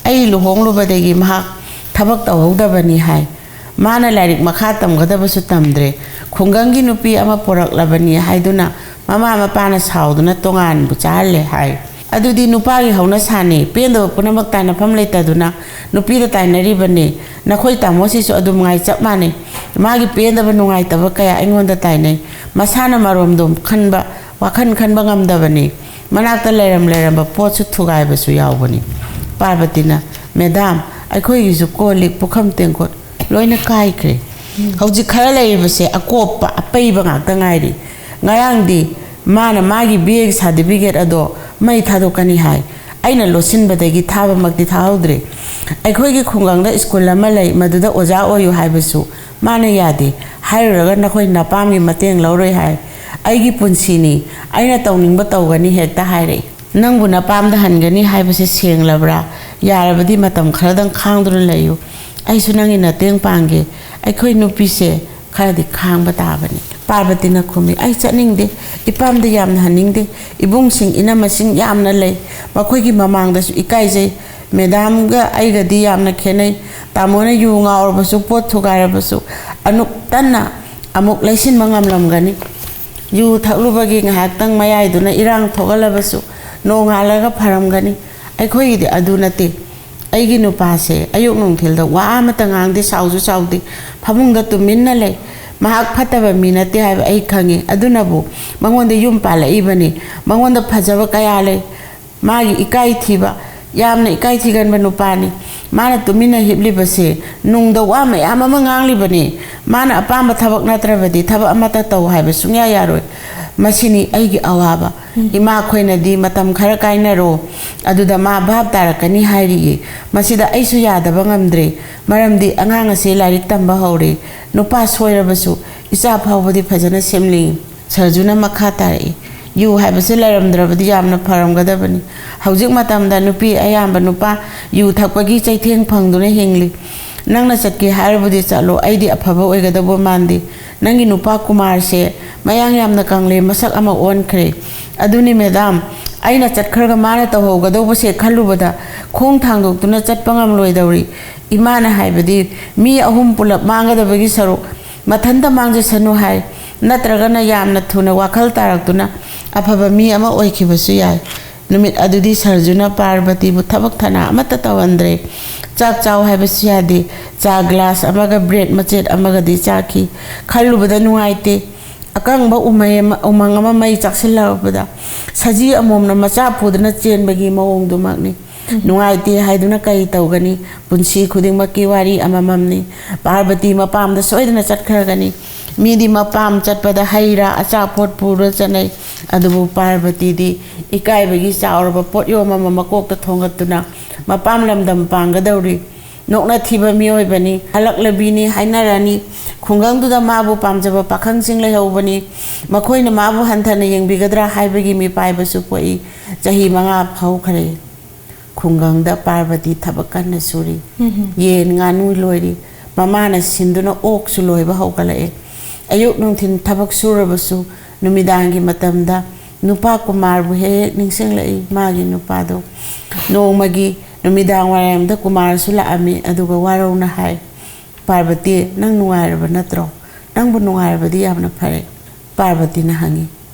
ꯑꯩ ꯂꯨꯍꯣꯡꯂꯨꯕꯗꯒꯤ ꯃꯍꯥꯛ ꯊꯕꯛ ꯇꯧꯍꯧꯗꯕꯅꯤ ꯍꯥꯏ꯫ ꯃꯥꯅ ꯂꯥꯏꯔꯤꯛ ꯃꯈꯥ ꯇꯝꯒꯗꯕꯁꯨ ꯇꯝꯗ꯭ꯔꯦ꯫ ꯈꯨꯡꯒꯪꯒꯤ ꯅꯨꯄꯤ ꯑꯃ ꯄꯣꯔꯛꯂꯕꯅꯤ ꯍꯥꯏꯗꯨꯅ ꯃꯃꯥ ꯃꯄꯥꯅ ꯁꯥꯎꯗꯨꯅ ꯇꯣꯉꯥꯟꯕꯨ ꯆꯥꯍꯜꯂꯦ ꯍꯥꯏ꯫ ꯑꯗꯨꯗꯤ ꯅꯨꯄꯥꯒꯤ ꯍꯧꯅꯁꯥꯅꯤ꯫ ꯄꯦꯟꯗꯕ ꯄꯨꯝꯅꯃꯛ ꯇꯥꯏꯅꯐꯝ ꯂꯩꯇꯗꯨꯅ ꯅꯨꯄꯤꯗ ꯇꯥꯏꯅꯔꯤꯕꯅꯤ꯫ ꯅꯈꯣꯏ ꯇꯥꯃꯣꯁꯤꯁꯨ ꯑꯗꯨꯝ ꯉꯥꯏ ꯆꯞ ꯃꯥꯟꯅꯩ꯫ ꯃꯥꯒꯤ ꯄꯦꯟꯗꯕ ꯅꯨꯡꯉꯥꯏꯇꯕ ꯀꯌꯥ ꯑꯩꯉꯣꯟꯗ ꯇꯥꯏꯅꯩ꯫ ꯃꯁꯥꯅ ꯃꯔꯣꯝꯗꯣꯝ ꯈꯟꯕ, ꯋꯥꯈꯜ ꯈꯟꯕ ꯉꯝꯗꯕꯅꯤ꯫ ꯃꯅꯥꯛꯇ ꯂꯩꯔꯝ ꯂꯩꯔꯝꯕ ꯄꯣꯠꯁꯨ ꯊꯨꯒꯥꯏꯕꯁꯨ ꯌꯥꯎꯕꯅꯤ꯫ ꯄꯥꯔꯕꯇꯤꯅ, "ꯃꯦꯗꯥꯝ, ꯑꯩꯈꯣꯏꯒꯤꯁꯨ ꯀꯣꯜ ꯂꯤꯛ, ꯄꯨꯈꯝ ꯇꯦꯡꯀꯣꯠ ꯂꯣꯏꯅ ꯀꯥꯏꯈ꯭ꯔꯦ꯫ ꯍꯧꯖꯤꯛ ꯈꯔ ꯂꯩꯔꯤꯕꯁꯦ ꯑꯀꯣꯞꯄ, ꯑꯄꯩꯕ ꯉꯥꯛꯇ ꯉꯥꯏꯔꯤ꯫ ꯉꯔꯥꯡꯗꯤ ꯃꯥꯅ ꯃꯥꯒꯤ ꯕꯤ ꯑꯦꯒꯤ ꯁꯥꯔꯇꯤꯐꯤꯀꯦꯠ ꯑꯗꯣ ꯃꯩ ꯊꯥꯗꯣꯛꯀꯅꯤ ꯍꯥꯏ꯫ ꯑꯩꯅ ꯂꯣꯠꯁꯤꯟꯕꯗꯒꯤ ꯊꯥꯕꯃꯛꯇꯤ ꯊꯥꯍꯧꯗ꯭ꯔꯦ꯫ ꯑꯩꯈꯣꯏꯒꯤ ꯈꯨꯡꯒꯪꯗ ꯁ꯭ꯀꯨꯜ ꯑꯃ ꯂꯩ, ꯃꯗꯨꯗ ꯑꯣꯖꯥ ꯑꯣꯏꯌꯨ ꯍꯥꯏꯕꯁꯨ ꯃꯥꯅ ꯌꯥꯗꯦ꯫ ꯍꯥꯏꯔꯨꯔꯒ ꯅꯈꯣꯏ ꯅꯄꯥꯝꯒꯤ ꯃꯇꯦꯡ ꯂꯧꯔꯣꯏ ꯍꯥꯏ꯫ ꯑꯩꯒꯤ ꯄꯨꯟꯁꯤꯅꯤ, ꯑꯩꯅ ꯇꯧꯅꯤꯡꯕ ꯇꯧꯒꯅꯤ ꯍꯦꯛꯇ ꯍꯥꯏꯔꯛꯏ꯫ ꯅꯪꯕꯨ ꯅꯄꯥꯝꯗ ꯍꯟꯒꯅꯤ ꯍꯥꯏꯕꯁꯦ ꯁꯦꯡꯂꯕ꯭ꯔꯥ? ꯌꯥꯔꯕꯗꯤ ꯃꯇꯝ ꯈꯔꯗꯪ ꯈꯥꯡꯗꯨꯅ ꯂꯩꯌꯨ꯫ ꯑꯩꯁꯨ ꯅꯪꯒꯤ ꯃꯇꯦꯡ ꯄꯥꯡꯒꯦ꯫ ꯑꯩꯈꯣꯏ ꯅꯨꯄꯤꯁꯦ ꯈꯔꯗꯤ ꯈꯥꯡꯕ ꯇꯥꯕꯅꯤ꯫" ꯄꯥꯔꯕꯇꯤꯅ ꯈꯨꯝꯃꯤ, "ꯑꯩ ꯆꯠꯅꯤꯡꯗꯦ꯫ ꯏꯄꯥꯝꯗ ꯌꯥꯝꯅ ꯍꯟꯅꯤꯡꯗꯦ꯫ ꯏꯕꯨꯡꯁꯤꯡ ꯏꯅꯝꯃꯁꯤꯡ ꯌꯥꯝꯅ ꯂꯩ꯫ ꯃꯈꯣꯏꯒꯤ ꯃꯃꯥꯡꯗꯁꯨ ꯏꯀꯥꯏꯖꯩ꯫ ꯃꯦꯗꯥꯝꯒ ꯑꯩꯒꯗꯤ ꯌꯥꯝꯅ ꯈꯦꯠꯅꯩ꯫ ꯇꯥꯃꯣꯅ ꯌꯨ ꯉꯥꯎꯔꯕꯁꯨ, ꯄꯣꯠ ꯊꯨꯒꯥꯏꯔꯕꯁꯨ, ꯑꯅꯨꯞꯇꯟꯅ ꯑꯃꯨꯛ ꯂꯩꯁꯤꯟꯕ ꯉꯝꯂꯝꯒꯅꯤ꯫ ꯌꯨ ꯊꯛꯂꯨꯕꯒꯤ ꯉꯥꯏꯍꯥꯛꯇꯪ ꯃꯌꯥꯏꯗꯨꯅ ꯏꯔꯥꯡ ꯊꯣꯛꯍꯜꯂꯕꯁꯨ, ꯅꯣꯡꯉꯥꯜꯂꯒ ꯐꯔꯝꯒꯅꯤ꯫ ꯑꯩꯈꯣꯏꯒꯤꯗꯤ ꯑꯗꯨ ꯅꯠꯇꯦ꯫ ꯑꯩꯒꯤ ꯅꯨꯄꯥꯁꯦ ꯑꯌꯨꯛ ꯅꯨꯡꯊꯤꯜꯗ ꯋꯥ ꯑꯃꯠꯇ ꯉꯥꯡꯗꯦ, ꯁꯥꯎꯁꯨ ꯁꯥꯎꯗꯦ, ꯐꯃꯨꯡꯗ ꯇꯨꯃꯤꯟꯅ ꯂꯩ꯫ ꯃꯍꯥꯛ ꯐꯠꯇꯕ ꯃꯤ ꯅꯠꯇꯦ ꯍꯥꯏꯕ ꯑꯩ ꯈꯪꯉꯤ꯫ ꯑꯗꯨꯅꯕꯨ ꯃꯉꯣꯟꯗ ꯌꯨꯝ ꯄꯥꯜꯂꯛꯏꯕꯅꯤ꯫ ꯃꯉꯣꯟꯗ ꯐꯖꯕ ꯀꯌꯥ ꯂꯩ꯫ ꯃꯥꯒꯤ ꯏꯀꯥꯏ ꯊꯤꯕ, ꯌꯥꯝꯅ ꯏꯀꯥꯏ ꯊꯤꯒꯟꯕ ꯅꯨꯄꯥꯅꯤ꯫ ꯃꯥꯅ ꯇꯨꯃꯤꯟꯅ ꯍꯤꯞꯂꯤꯕꯁꯦ ꯅꯨꯡꯗ ꯋꯥ ꯃꯌꯥꯝ ꯑꯃ ꯉꯥꯡꯂꯤꯕꯅꯤ꯫ ꯃꯥꯅ ꯑꯄꯥꯝꯕ ꯊꯕꯛ ꯅꯠꯇ꯭ꯔꯕꯗꯤ ꯊꯕꯛ ꯑꯃꯠꯇ ꯇꯧ ꯍꯥꯏꯕ ꯁꯨꯡꯌꯥ ꯌꯥꯔꯣꯏ꯫ ꯃꯁꯤꯅꯤ ꯑꯩꯒꯤ ꯑꯋꯥꯕ꯫ ꯏꯃꯥꯈꯣꯏꯅꯗꯤ ꯃꯇꯝ ꯈꯔ ꯀꯥꯏꯅꯔꯣ, ꯑꯗꯨꯗ ꯃꯥ ꯚꯥꯞ ꯇꯥꯔꯛꯀꯅꯤ ꯍꯥꯏꯔꯤꯌꯦ꯫ ꯃꯁꯤꯗ ꯑꯩꯁꯨ ꯌꯥꯗꯕ ꯉꯝꯗ꯭ꯔꯦ, ꯃꯔꯝꯗꯤ ꯑꯉꯥꯡ ꯑꯁꯦ ꯂꯥꯏꯔꯤꯛ ꯇꯝꯕ ꯍꯧꯔꯦ꯫ ꯅꯨꯄꯥ ꯁꯣꯏꯔꯕꯁꯨ ꯏꯆꯥ ꯐꯥꯎꯕꯗꯤ ꯐꯖꯅ ꯁꯦꯝꯅꯤꯡꯏ꯫" ꯁꯔꯖꯨꯅ ꯃꯈꯥ ꯇꯥꯔꯛꯏ, "ꯌꯨ ꯍꯥꯏꯕꯁꯦ ꯂꯩꯔꯝꯗ꯭ꯔꯕꯗꯤ ꯌꯥꯝꯅ ꯐꯔꯝꯒꯗꯕꯅꯤ꯫ ꯍꯧꯖꯤꯛ ꯃꯇꯝꯗ ꯅꯨꯄꯤ ꯑꯌꯥꯝꯕ ꯅꯨꯄꯥ ꯌꯨ ꯊꯛꯄꯒꯤ ꯆꯩꯊꯦꯡ ꯐꯪꯗꯨꯅ ꯍꯤꯡꯂꯤ꯫ ꯅꯪꯅ ꯆꯠꯀꯦ ꯍꯥꯏꯔꯕꯗꯤ ꯆꯠꯂꯣ, ꯑꯩꯗꯤ ꯑꯐꯕ ꯑꯣꯏꯒꯗꯧꯕ ꯃꯥꯟꯗꯦ꯫ ꯅꯪꯒꯤ ꯅꯨꯄꯥ ꯀꯨꯃꯥꯔꯁꯦ ꯃꯌꯥꯡ ꯌꯥꯝꯅ ꯀꯪꯂꯦ, ꯃꯁꯛ ꯑꯃ ꯑꯣꯟꯈ꯭ꯔꯦ꯫" "ꯑꯗꯨꯅꯤ ꯃꯦꯗꯥꯝ, ꯑꯩꯅ ꯆꯠꯈ꯭ꯔꯒ ꯃꯥꯅ ꯇꯧꯍꯧꯒꯗꯧꯕꯁꯦ ꯈꯜꯂꯨꯕꯗ ꯈꯣꯡ ꯊꯥꯡꯗꯣꯛꯇꯨꯅ ꯆꯠꯄ ꯉꯝꯂꯣꯏꯗꯧꯔꯤ꯫ ꯏꯃꯥꯅ ꯍꯥꯏꯕꯗꯤ ꯃꯤ ꯑꯍꯨꯝ ꯄꯨꯂꯞ ꯃꯥꯡꯒꯗꯕꯒꯤ ꯁꯔꯨꯛ ꯃꯊꯟꯇ ꯃꯥꯡꯖꯁꯅꯨ ꯍꯥꯏ꯫ ꯅꯠꯇ꯭ꯔꯒꯅ ꯌꯥꯝꯅ ꯊꯨꯅ ꯋꯥꯈꯜ ꯇꯥꯔꯛꯇꯨꯅ ꯑꯐꯕ ꯃꯤ ꯑꯃ ꯑꯣꯏꯈꯤꯕꯁꯨ ꯌꯥꯏ꯫ ꯅꯨꯃꯤꯠ ꯑꯗꯨꯗꯤ ꯁꯔꯖꯨꯅ ꯄꯥꯔꯕꯇꯤꯕꯨ ꯊꯕꯛ ꯊꯅꯥ ꯑꯃꯠꯇ ꯇꯧꯍꯟꯗ꯭ꯔꯦ꯫ ꯆꯥꯛ ꯆꯥꯎ ꯍꯥꯏꯕꯁꯨ ꯌꯥꯗꯦ꯫ ꯆꯥ ꯒ꯭ꯂꯥꯁ ꯑꯃꯒ ꯕ꯭ꯔꯦꯗ ꯃꯆꯦꯠ ꯑꯃꯒꯗꯤ ꯆꯥꯈꯤ꯫ ꯈꯜꯂꯨꯕꯗ ꯅꯨꯡꯉꯥꯏꯇꯦ꯫ ꯑꯀꯪꯕ ꯎꯃꯩ ꯑꯃ, ꯎꯃꯪ ꯑꯃ ꯃꯩ ꯆꯥꯛꯁꯤꯜꯂꯛꯄꯗ ꯁꯖꯤ ꯑꯃꯣꯝꯅ ꯃꯆꯥ ꯄꯨꯗꯨꯅ ꯆꯦꯟꯕꯒꯤ ꯃꯑꯣꯡꯗꯨꯃꯛꯅꯤ꯫ ꯅꯨꯡꯉꯥꯏꯇꯦ ꯍꯥꯏꯗꯨꯅ ꯀꯔꯤ ꯇꯧꯒꯅꯤ? ꯄꯨꯟꯁꯤ ꯈꯨꯗꯤꯡꯃꯛꯀꯤ ꯋꯥꯔꯤ ꯑꯃꯃꯝꯅꯤ꯫ ꯄꯥꯔꯕꯇꯤ ꯃꯄꯥꯝꯗ ꯁꯣꯏꯗꯅ ꯆꯠꯈ꯭ꯔꯒꯅꯤ꯫ ꯃꯤꯗꯤ ꯃꯄꯥꯝ ꯆꯠꯄꯗ ꯍꯩ ꯔꯥ ꯑꯆꯥꯄꯣꯠ ꯄꯨꯔ ꯆꯠꯅꯩ꯫ ꯑꯗꯨꯕꯨ ꯄꯥꯔꯕꯇꯤꯗꯤ ꯏꯀꯥꯏꯕꯒꯤ ꯆꯥꯎꯔꯕ ꯄꯣꯠꯌꯣꯝ ꯑꯃ ꯃꯀꯣꯛꯇ ꯊꯣꯡꯒꯠꯇꯨꯅ ꯃꯄꯥꯝ ꯂꯝꯗꯝ ꯄꯥꯡꯒꯗꯧꯔꯤ꯫ ꯅꯣꯛꯅ ꯊꯤꯕ ꯃꯤꯑꯣꯏꯕꯅꯤ, ꯍꯜꯂꯛꯂꯕꯤꯅꯤ ꯍꯥꯏꯅꯔꯅꯤ꯫ ꯈꯨꯡꯒꯪꯗꯨꯗ ꯃꯥꯕꯨ ꯄꯥꯝꯖꯕ ꯄꯥꯈꯪꯁꯤꯡ ꯂꯩꯍꯧꯕꯅꯤ꯫ ꯃꯈꯣꯏꯅ ꯃꯥꯕꯨ ꯍꯟꯊꯅ ꯌꯦꯡꯕꯤꯒꯗ꯭ꯔꯥ ꯍꯥꯏꯕꯒꯤ ꯃꯤꯄꯥꯏꯕꯁꯨ ꯄꯣꯛꯏ꯫ ꯆꯍꯤ ꯃꯉꯥ ꯍꯧꯈ꯭ꯔꯦ꯫ ꯈꯨꯡꯒꯪꯗ ꯄꯥꯔꯕꯇꯤ ꯊꯕꯛ ꯀꯟꯅ ꯁꯨꯔꯤ꯫ ꯌꯦꯟ, ꯉꯥꯅꯨ ꯂꯣꯏꯔꯤ꯫ ꯃꯃꯥꯅ ꯁꯤꯟꯗꯨꯅ ꯑꯣꯛꯁꯨ ꯂꯣꯏꯕ ꯍꯧꯒꯠꯂꯛꯑꯦ꯫ ꯑꯌꯨꯛ ꯅꯨꯡꯊꯤꯜ ꯊꯕꯛ ꯁꯨꯔꯕꯁꯨ ꯅꯨꯃꯤꯗꯥꯡꯒꯤ ꯃꯇꯝꯗ ꯅꯨꯄꯥ ꯀꯨꯃꯥꯔꯕꯨ ꯍꯦꯛ ꯍꯦꯛ ꯅꯤꯡꯁꯤꯡꯂꯛꯏ꯫ ꯃꯥꯒꯤ ꯅꯨꯄꯥꯗꯣ ꯅꯣꯡꯃꯒꯤ ꯅꯨꯃꯤꯗꯥꯡ ꯋꯥꯏꯔꯝꯗ ꯀꯨꯃꯥꯔꯁꯨ ꯂꯥꯛꯑꯝꯃꯤ꯫ ꯑꯗꯨꯒ ꯋꯥꯔꯧꯅ ꯍꯥꯏ, "ꯄꯥꯔꯕꯇꯤ, ꯅꯪ ꯅꯨꯡꯉꯥꯏꯔꯕ ꯅꯠꯇ꯭ꯔꯣ? ꯅꯪꯕꯨ ꯅꯨꯡꯉꯥꯏꯔꯕꯗꯤ ꯌꯥꯝꯅ ꯐꯔꯦ꯫" ꯄꯥꯔꯕꯇꯤꯅ ꯍꯪꯉꯤ,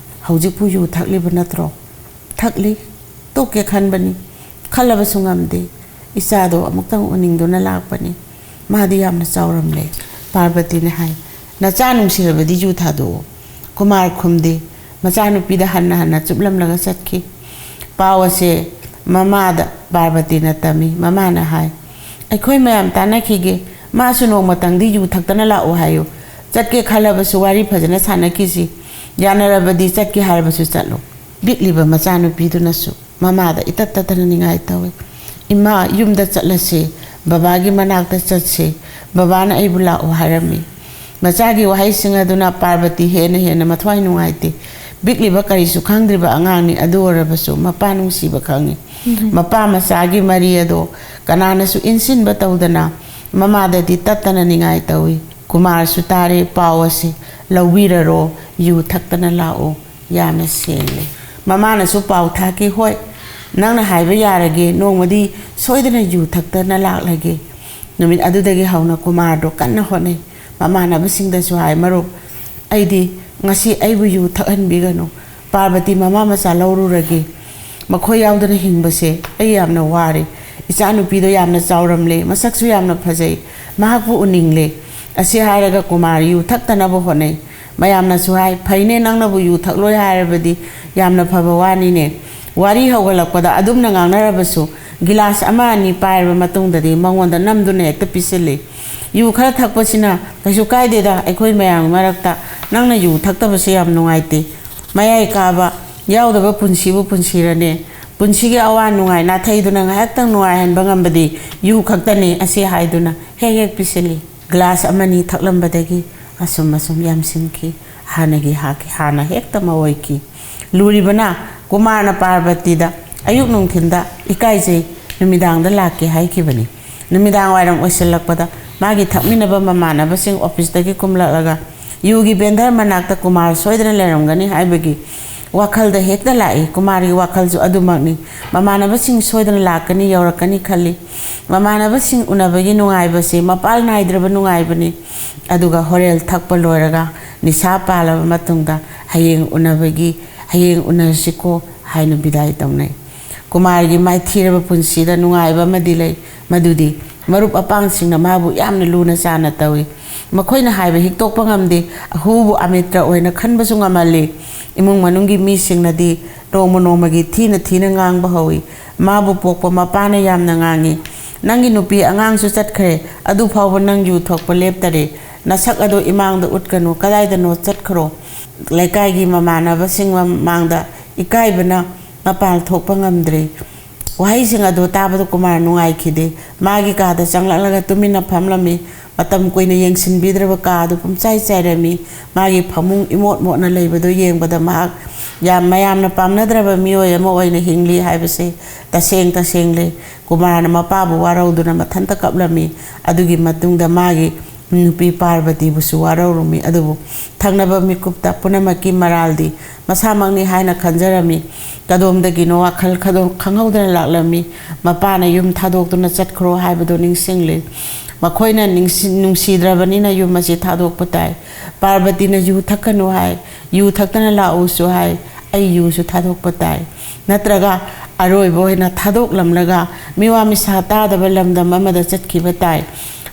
"ꯍꯧꯖꯤꯛꯄꯨ ꯌꯨ ꯊꯛꯂꯤꯕ ꯅꯠꯇ꯭ꯔꯣ?" "ꯊꯛꯂꯤ꯫ ꯇꯣꯛꯀꯦ ꯈꯟꯕꯅꯤ꯫ ꯈꯜꯂꯕꯁꯨ ꯉꯝꯗꯦ꯫ ꯏꯆꯥꯗꯣ ꯑꯃꯨꯛꯇꯪ ꯎꯅꯤꯡꯗꯨꯅ ꯂꯥꯛꯄꯅꯤ꯫ ꯃꯥꯗꯤ ꯌꯥꯝꯅ ꯆꯥꯎꯔꯝꯂꯦ꯫" ꯄꯥꯔꯕꯇꯤꯅ ꯍꯥꯏ, "ꯅꯆꯥ ꯅꯨꯡꯁꯤꯔꯕꯗꯤ ꯌꯨ ꯊꯥꯗꯣꯛꯑꯣ꯫" ꯀꯨꯃꯥꯔ ꯈꯨꯝꯗꯦ꯫ ꯃꯆꯥꯅꯨꯄꯤꯗ ꯍꯟꯅ ꯍꯟꯅ ꯆꯨꯞꯂꯝꯂꯒ ꯆꯠꯈꯤ꯫ ꯄꯥꯎ ꯑꯁꯦ ꯃꯃꯥꯗ ꯄꯥꯔꯕꯇꯤꯅ ꯇꯝꯃꯤ꯫ ꯃꯃꯥꯅ ꯍꯥꯏ, "ꯑꯩꯈꯣꯏ ꯃꯌꯥꯝ ꯇꯥꯟꯅꯈꯤꯒꯦ꯫ ꯃꯥꯁꯨ ꯅꯣꯡꯃꯇꯪꯗꯤ ꯌꯨ ꯊꯛꯇꯅ ꯂꯥꯛꯑꯣ ꯍꯥꯏꯌꯨ꯫ ꯆꯠꯀꯦ ꯈꯜꯂꯕꯁꯨ ꯋꯥꯔꯤ ꯐꯖꯅ ꯁꯥꯟꯅꯈꯤꯁꯤ꯫ ꯌꯥꯅꯔꯕꯗꯤ ꯆꯠꯀꯦ ꯍꯥꯏꯔꯕꯁꯨ ꯆꯠꯂꯣ꯫" ꯄꯤꯛꯂꯤꯕ ꯃꯆꯥꯅꯨꯄꯤꯗꯨꯅꯁꯨ ꯃꯃꯥꯗ ꯏꯇꯠ ꯇꯠꯇꯅ ꯅꯤꯡꯉꯥꯏ ꯇꯧꯏ꯫ "ꯏꯃꯥ, ꯌꯨꯝꯗ ꯆꯠꯂꯁꯤ, ꯕꯕꯥꯒꯤ ꯃꯅꯥꯛꯇ ꯆꯠꯁꯤ꯫ ꯕꯕꯥꯅ ꯑꯩꯕꯨ ꯂꯥꯛꯑꯣ ꯍꯥꯏꯔꯝꯃꯤ꯫" ꯃꯆꯥꯒꯤ ꯋꯥꯍꯩꯁꯤꯡ ꯑꯗꯨꯅ ꯄꯥꯔꯕꯇꯤ ꯍꯦꯟꯅ ꯍꯦꯟꯅ ꯃꯊ꯭ꯋꯥꯏ ꯅꯨꯡꯉꯥꯏꯇꯦ꯫ ꯄꯤꯛꯂꯤꯕ ꯀꯔꯤꯁꯨ ꯈꯪꯗ꯭ꯔꯤꯕ ꯑꯉꯥꯡꯅꯤ, ꯑꯗꯨ ꯑꯣꯏꯔꯕꯁꯨ ꯃꯄꯥ ꯅꯨꯡꯁꯤꯕ ꯈꯪꯉꯤ꯫ ꯃꯄꯥ ꯃꯆꯥꯒꯤ ꯃꯔꯤ ꯑꯗꯣ ꯀꯅꯥꯅꯁꯨ ꯏꯟꯁꯤꯟꯕ ꯇꯧꯗꯅ ꯃꯃꯥꯗꯗꯤ ꯇꯠꯇꯅ ꯅꯤꯡꯉꯥꯏ ꯇꯧꯏ꯫ ꯀꯨꯃꯥꯔꯁꯨ ꯇꯥꯔꯦ ꯄꯥꯎ ꯑꯁꯤ, "ꯂꯧꯕꯤꯔꯔꯣ, ꯌꯨ ꯊꯛꯇꯅ ꯂꯥꯛꯑꯣ꯫" ꯌꯥꯝꯅ ꯁꯦꯡꯂꯦ꯫ ꯃꯃꯥꯅꯁꯨ ꯄꯥꯎ ꯊꯥꯈꯤ, "ꯍꯣꯏ, ꯅꯪꯅ ꯍꯥꯏꯕ ꯌꯥꯔꯒꯦ, ꯅꯣꯡꯃꯗꯤ ꯁꯣꯏꯗꯅ ꯌꯨ ꯊꯛꯇꯅ ꯂꯥꯛꯂꯒꯦ꯫" ꯅꯨꯃꯤꯠ ꯑꯗꯨꯗꯒꯤ ꯍꯧꯅ ꯀꯨꯃꯥꯔꯗꯣ ꯀꯟꯅ ꯍꯣꯠꯅꯩ꯫ ꯃꯃꯥꯟꯅꯕꯁꯤꯡꯗꯁꯨ ꯍꯥꯏ, "ꯃꯔꯨꯞ, ꯑꯩꯗꯤ ꯉꯁꯤ ꯑꯩꯕꯨ ꯌꯨ ꯊꯛꯍꯟꯕꯤꯒꯅꯨ꯫ ꯄꯥꯔꯕꯇꯤ ꯃꯃꯥ ꯃꯆꯥ ꯂꯧꯔꯨꯔꯒꯦ꯫" ꯃꯈꯣꯏ ꯌꯥꯎꯗꯅ ꯍꯤꯡꯕꯁꯦ ꯑꯩ ꯌꯥꯝꯅ ꯋꯥꯔꯦ꯫ ꯏꯆꯥꯅꯨꯄꯤꯗꯣ ꯌꯥꯝꯅ ꯆꯥꯎꯔꯝꯂꯦ, ꯃꯁꯛꯁꯨ ꯌꯥꯝꯅ ꯐꯖꯩ, ꯃꯍꯥꯛꯄꯨ ꯎꯅꯤꯡꯂꯦ꯫ ꯑꯁꯤ ꯍꯥꯏꯔꯒ ꯀꯨꯃꯥꯔ ꯌꯨ ꯊꯛꯇꯅꯕ ꯍꯣꯠꯅꯩ꯫ ꯃꯌꯥꯝꯅꯁꯨ ꯍꯥꯏ, "ꯐꯩꯅꯦ, ꯅꯪꯅꯕꯨ ꯌꯨ ꯊꯛꯂꯣꯏ ꯍꯥꯏꯔꯕꯗꯤ ꯌꯥꯝꯅ ꯐꯕ ꯋꯥꯅꯤꯅꯦ"꯫ ꯋꯥꯔꯤ ꯍꯧꯒꯠꯂꯛꯄꯗ ꯑꯗꯨꯝꯅ ꯉꯥꯡꯅꯔꯕꯁꯨ, ꯒꯤꯂꯥꯁ ꯑꯃ ꯑꯅꯤ ꯄꯥꯏꯔꯕ ꯃꯇꯨꯡꯗꯗꯤ ꯃꯉꯣꯟꯗ ꯅꯝꯗꯨꯅ ꯍꯦꯛꯇ ꯄꯤꯁꯤꯜꯂꯤ꯫ "ꯌꯨ ꯈꯔ ꯊꯛꯄꯁꯤꯅ ꯀꯩꯁꯨ ꯀꯥꯏꯗꯦꯗ, ꯑꯩꯈꯣꯏ ꯃꯌꯥꯝꯒꯤ ꯃꯔꯛꯇ ꯅꯪꯅ ꯌꯨ ꯊꯛꯇꯕꯁꯦ ꯌꯥꯝ ꯅꯨꯡꯉꯥꯏꯇꯦ꯫ ꯃꯌꯥꯏ ꯀꯥꯕ ꯌꯥꯎꯗꯕ ꯄꯨꯟꯁꯤꯕꯨ ꯄꯨꯟꯁꯤꯔꯅꯦ? ꯄꯨꯟꯁꯤꯒꯤ ꯑꯋꯥ ꯅꯨꯡꯉꯥꯏ ꯅꯥꯊꯩꯗꯨꯅ ꯉꯥꯏꯍꯥꯛꯇꯪ ꯅꯨꯡꯉꯥꯏꯍꯟꯕ ꯉꯝꯕꯗꯤ ꯌꯨ ꯈꯛꯇꯅꯤ" ꯑꯁꯤ ꯍꯥꯏꯗꯨꯅ ꯍꯦꯛ ꯍꯦꯛ ꯄꯤꯁꯤꯜꯂꯤ꯫ ꯒ꯭ꯂꯥꯁ ꯑꯃꯅꯤ ꯊꯛꯂꯝꯕꯗꯒꯤ ꯑꯁꯨꯝ ꯑꯁꯨꯝ ꯌꯥꯝꯁꯤꯟꯈꯤ꯫ ꯍꯥꯟꯅꯒꯤ ꯍꯥ-, ꯍꯥꯟꯅ ꯍꯦꯛꯇ ꯃꯑꯣꯏꯈꯤ꯫ ꯂꯨꯔꯤꯕꯅ ꯀꯨꯃꯥꯔꯅ ꯄꯥꯔꯕꯇꯤꯗ ꯑꯌꯨꯛ ꯅꯨꯡꯊꯤꯟꯗ "ꯏꯀꯥꯏꯖꯩ, ꯅꯨꯃꯤꯗꯥꯡꯗ ꯂꯥꯛꯀꯦ" ꯍꯥꯏꯈꯤꯕꯅꯤ꯫ ꯅꯨꯃꯤꯗꯥꯡ ꯋꯥꯏꯔꯝ ꯑꯣꯏꯁꯤꯜꯂꯛꯄꯗ ꯃꯥꯒꯤ ꯊꯛꯃꯤꯟꯅꯕ ꯃꯃꯥꯟꯅꯕꯁꯤꯡ ꯑꯣꯐꯤꯁꯇꯒꯤ ꯀꯨꯝꯂꯛꯂꯒ ꯌꯨꯒꯤ ꯚꯦꯟꯗꯔ ꯃꯅꯥꯛꯇ ꯀꯨꯃꯥꯔ ꯁꯣꯏꯗꯅ ꯂꯩꯔꯝꯒꯅꯤ ꯍꯥꯏꯕꯒꯤ ꯋꯥꯈꯜꯗ ꯍꯦꯛꯇ ꯂꯥꯛꯏ꯫ ꯀꯨꯃꯥꯔꯒꯤ ꯋꯥꯈꯜꯁꯨ ꯑꯗꯨꯃꯛꯅꯤ꯫ ꯃꯃꯥꯟꯅꯕꯁꯤꯡ ꯁꯣꯏꯗꯅ ꯂꯥꯛꯀꯅꯤ, ꯌꯧꯔꯛꯀꯅꯤ ꯈꯜꯂꯤ꯫ ꯃꯃꯥꯟꯅꯕꯁꯤꯡ ꯎꯅꯕꯒꯤ ꯅꯨꯡꯉꯥꯏꯕꯁꯤ ꯃꯄꯥꯜ ꯅꯥꯏꯗ꯭ꯔꯕ ꯅꯨꯡꯉꯥꯏꯕꯅꯤ꯫ ꯑꯗꯨꯒ ꯍꯣꯔꯦꯜ ꯊꯛꯄ ꯂꯣꯏꯔꯒ ꯅꯤꯁꯥ ꯄꯥꯜꯂꯕ ꯃꯇꯨꯡꯗ ꯍꯌꯦꯡ ꯎꯅꯕꯒꯤ, "ꯍꯌꯦꯡ ꯎꯅꯔꯁꯤꯀꯣ" ꯍꯥꯏꯅ ꯕꯤꯗꯥꯏ ꯇꯧꯅꯩ꯫ ꯀꯨꯃꯥꯔꯒꯤ ꯃꯥꯏꯊꯤꯔꯕ ꯄꯨꯟꯁꯤꯗ ꯅꯨꯡꯉꯥꯏꯕ ꯑꯃꯗꯤ ꯂꯩ, ꯃꯗꯨꯗꯤ ꯃꯔꯨꯞ ꯑꯄꯥꯡꯁꯤꯡꯅ ꯃꯥꯕꯨ ꯌꯥꯝꯅ ꯂꯨꯅ ꯆꯥꯟꯅ ꯇꯧꯏ꯫ ꯃꯈꯣꯏꯅ ꯍꯥꯏꯕ ꯍꯤꯛꯇꯣꯛꯄ ꯉꯝꯗꯦ, ꯑꯍꯨꯕꯨ ꯑꯃꯤꯇ꯭ꯔ ꯑꯣꯏꯅ ꯈꯟꯕꯁꯨ ꯉꯝꯍꯜꯂꯤ꯫ ꯏꯃꯨꯡ ꯃꯅꯨꯡꯒꯤ ꯃꯤꯁꯤꯡꯅꯗꯤ ꯅꯣꯡꯃ ꯅꯣꯡꯃꯒꯤ ꯊꯤꯅ ꯊꯤꯅ ꯉꯥꯡꯕ ꯍꯧꯏ꯫ ꯃꯥꯕꯨ ꯄꯣꯛꯄ ꯃꯄꯥꯅ ꯌꯥꯝꯅ ꯉꯥꯡꯉꯤ, "ꯅꯪꯒꯤ ꯅꯨꯄꯤ ꯑꯉꯥꯡꯁꯨ ꯆꯠꯈ꯭ꯔꯦ, ꯑꯗꯨ ꯐꯥꯎꯕ ꯅꯪ ꯌꯨ ꯊꯛꯄ ꯂꯦꯞꯇꯔꯦ꯫ ꯅꯁꯛ ꯑꯗꯣ ꯏꯃꯥꯡꯗ ꯎꯠꯀꯅꯨ, ꯀꯗꯥꯏꯗꯅꯣ ꯆꯠꯈ꯭ꯔꯣ꯫ ꯂꯩꯀꯥꯏꯒꯤ ꯃꯃꯥꯟꯅꯕꯁꯤꯡ ꯃꯃꯥꯡꯗ ꯏꯀꯥꯏꯕꯅ ꯃꯄꯥꯟ ꯊꯣꯛꯄ ꯉꯝꯗ꯭ꯔꯦ"꯫ ꯋꯥꯍꯩꯁꯤꯡ ꯑꯗꯨ ꯇꯥꯕꯗ ꯀꯨꯃꯥꯔ ꯅꯨꯡꯉꯥꯏꯈꯤꯗꯦ꯫ ꯃꯥꯒꯤ ꯀꯥꯗ ꯆꯪꯂꯛꯂꯒ ꯇꯨꯃꯤꯟꯅ ꯐꯝꯂꯝꯃꯤ꯫ ꯃꯇꯝ ꯀꯨꯏꯅ ꯌꯦꯡꯁꯤꯟꯕꯤꯗ꯭ꯔꯕ ꯀꯥ ꯑꯗꯨ ꯄꯨꯝꯆꯥꯏ ꯆꯥꯏꯔꯝꯃꯤ꯫ ꯃꯥꯒꯤ ꯐꯃꯨꯡ ꯏꯃꯣꯠ ꯃꯣꯠꯅ ꯂꯩꯕꯗꯨ ꯌꯦꯡꯕꯗ ꯃꯍꯥꯛ ꯌꯥꯝ, ꯃꯌꯥꯝꯅ ꯄꯥꯝꯅꯗ꯭ꯔꯕ ꯃꯤꯑꯣꯏ ꯑꯃ ꯑꯣꯏꯅ ꯍꯤꯡꯂꯤ ꯍꯥꯏꯕꯁꯦ ꯇꯁꯦꯡ ꯇꯁꯦꯡꯂꯦ꯫ ꯀꯨꯃꯥꯔꯅ ꯃꯄꯥꯕꯨ ꯋꯥꯔꯧꯗꯨꯅ ꯃꯊꯟꯇ ꯀꯞꯂꯝꯃꯤ꯫ ꯑꯗꯨꯒꯤ ꯃꯇꯨꯡꯗ ꯃꯥꯒꯤ ꯅꯨꯄꯤ ꯄꯥꯔꯕꯇꯤꯕꯨꯁꯨ ꯋꯥꯔꯧꯔꯝꯃꯤ꯫ ꯑꯗꯨꯕꯨ ꯊꯪꯅꯕ ꯃꯤꯀꯨꯞꯇ ꯄꯨꯝꯅꯃꯛꯀꯤ ꯃꯔꯥꯜꯗꯤ ꯃꯁꯥꯃꯛꯅꯤ ꯍꯥꯏꯅ ꯈꯟꯖꯔꯝꯃꯤ꯫ ꯀꯗꯣꯝꯗꯒꯤꯅꯣ ꯋꯥꯈꯜ ꯈꯗꯣ-, ꯈꯪꯍꯧꯗꯅ ꯂꯥꯛꯂꯝꯃꯤ꯫ ꯃꯄꯥꯅ ꯌꯨꯝ ꯊꯥꯗꯣꯛꯇꯨꯅ ꯆꯠꯈ꯭ꯔꯣ ꯍꯥꯏꯕꯗꯨ ꯅꯤꯡꯁꯤꯡꯂꯤ꯫ ꯃꯈꯣꯏꯅ ꯅꯤꯡꯁꯤ-, ꯅꯨꯡꯁꯤꯗ꯭ꯔꯕꯅꯤꯅ ꯌꯨꯝ ꯑꯁꯤ ꯊꯥꯗꯣꯛꯄ ꯇꯥꯏ꯫ ꯄꯥꯔꯕꯇꯤꯅ ꯌꯨ ꯊꯛꯀꯅꯨ ꯍꯥꯏ, ꯌꯨ ꯊꯛꯇꯅ ꯂꯥꯛꯎꯁꯨ ꯍꯥꯏ, ꯑꯩ ꯌꯨꯁꯨ ꯊꯥꯗꯣꯛꯄ ꯇꯥꯏ꯫ ꯅꯠꯇ꯭ꯔꯒ ꯑꯔꯣꯏꯕ ꯑꯣꯏꯅ ꯊꯥꯗꯣꯛꯂꯝꯂꯒ ꯃꯤꯋꯥ ꯃꯤꯁꯥ ꯇꯥꯗꯕ ꯂꯝꯗꯝ ꯑꯃꯗ ꯆꯠꯈꯤꯕ ꯇꯥꯏ꯫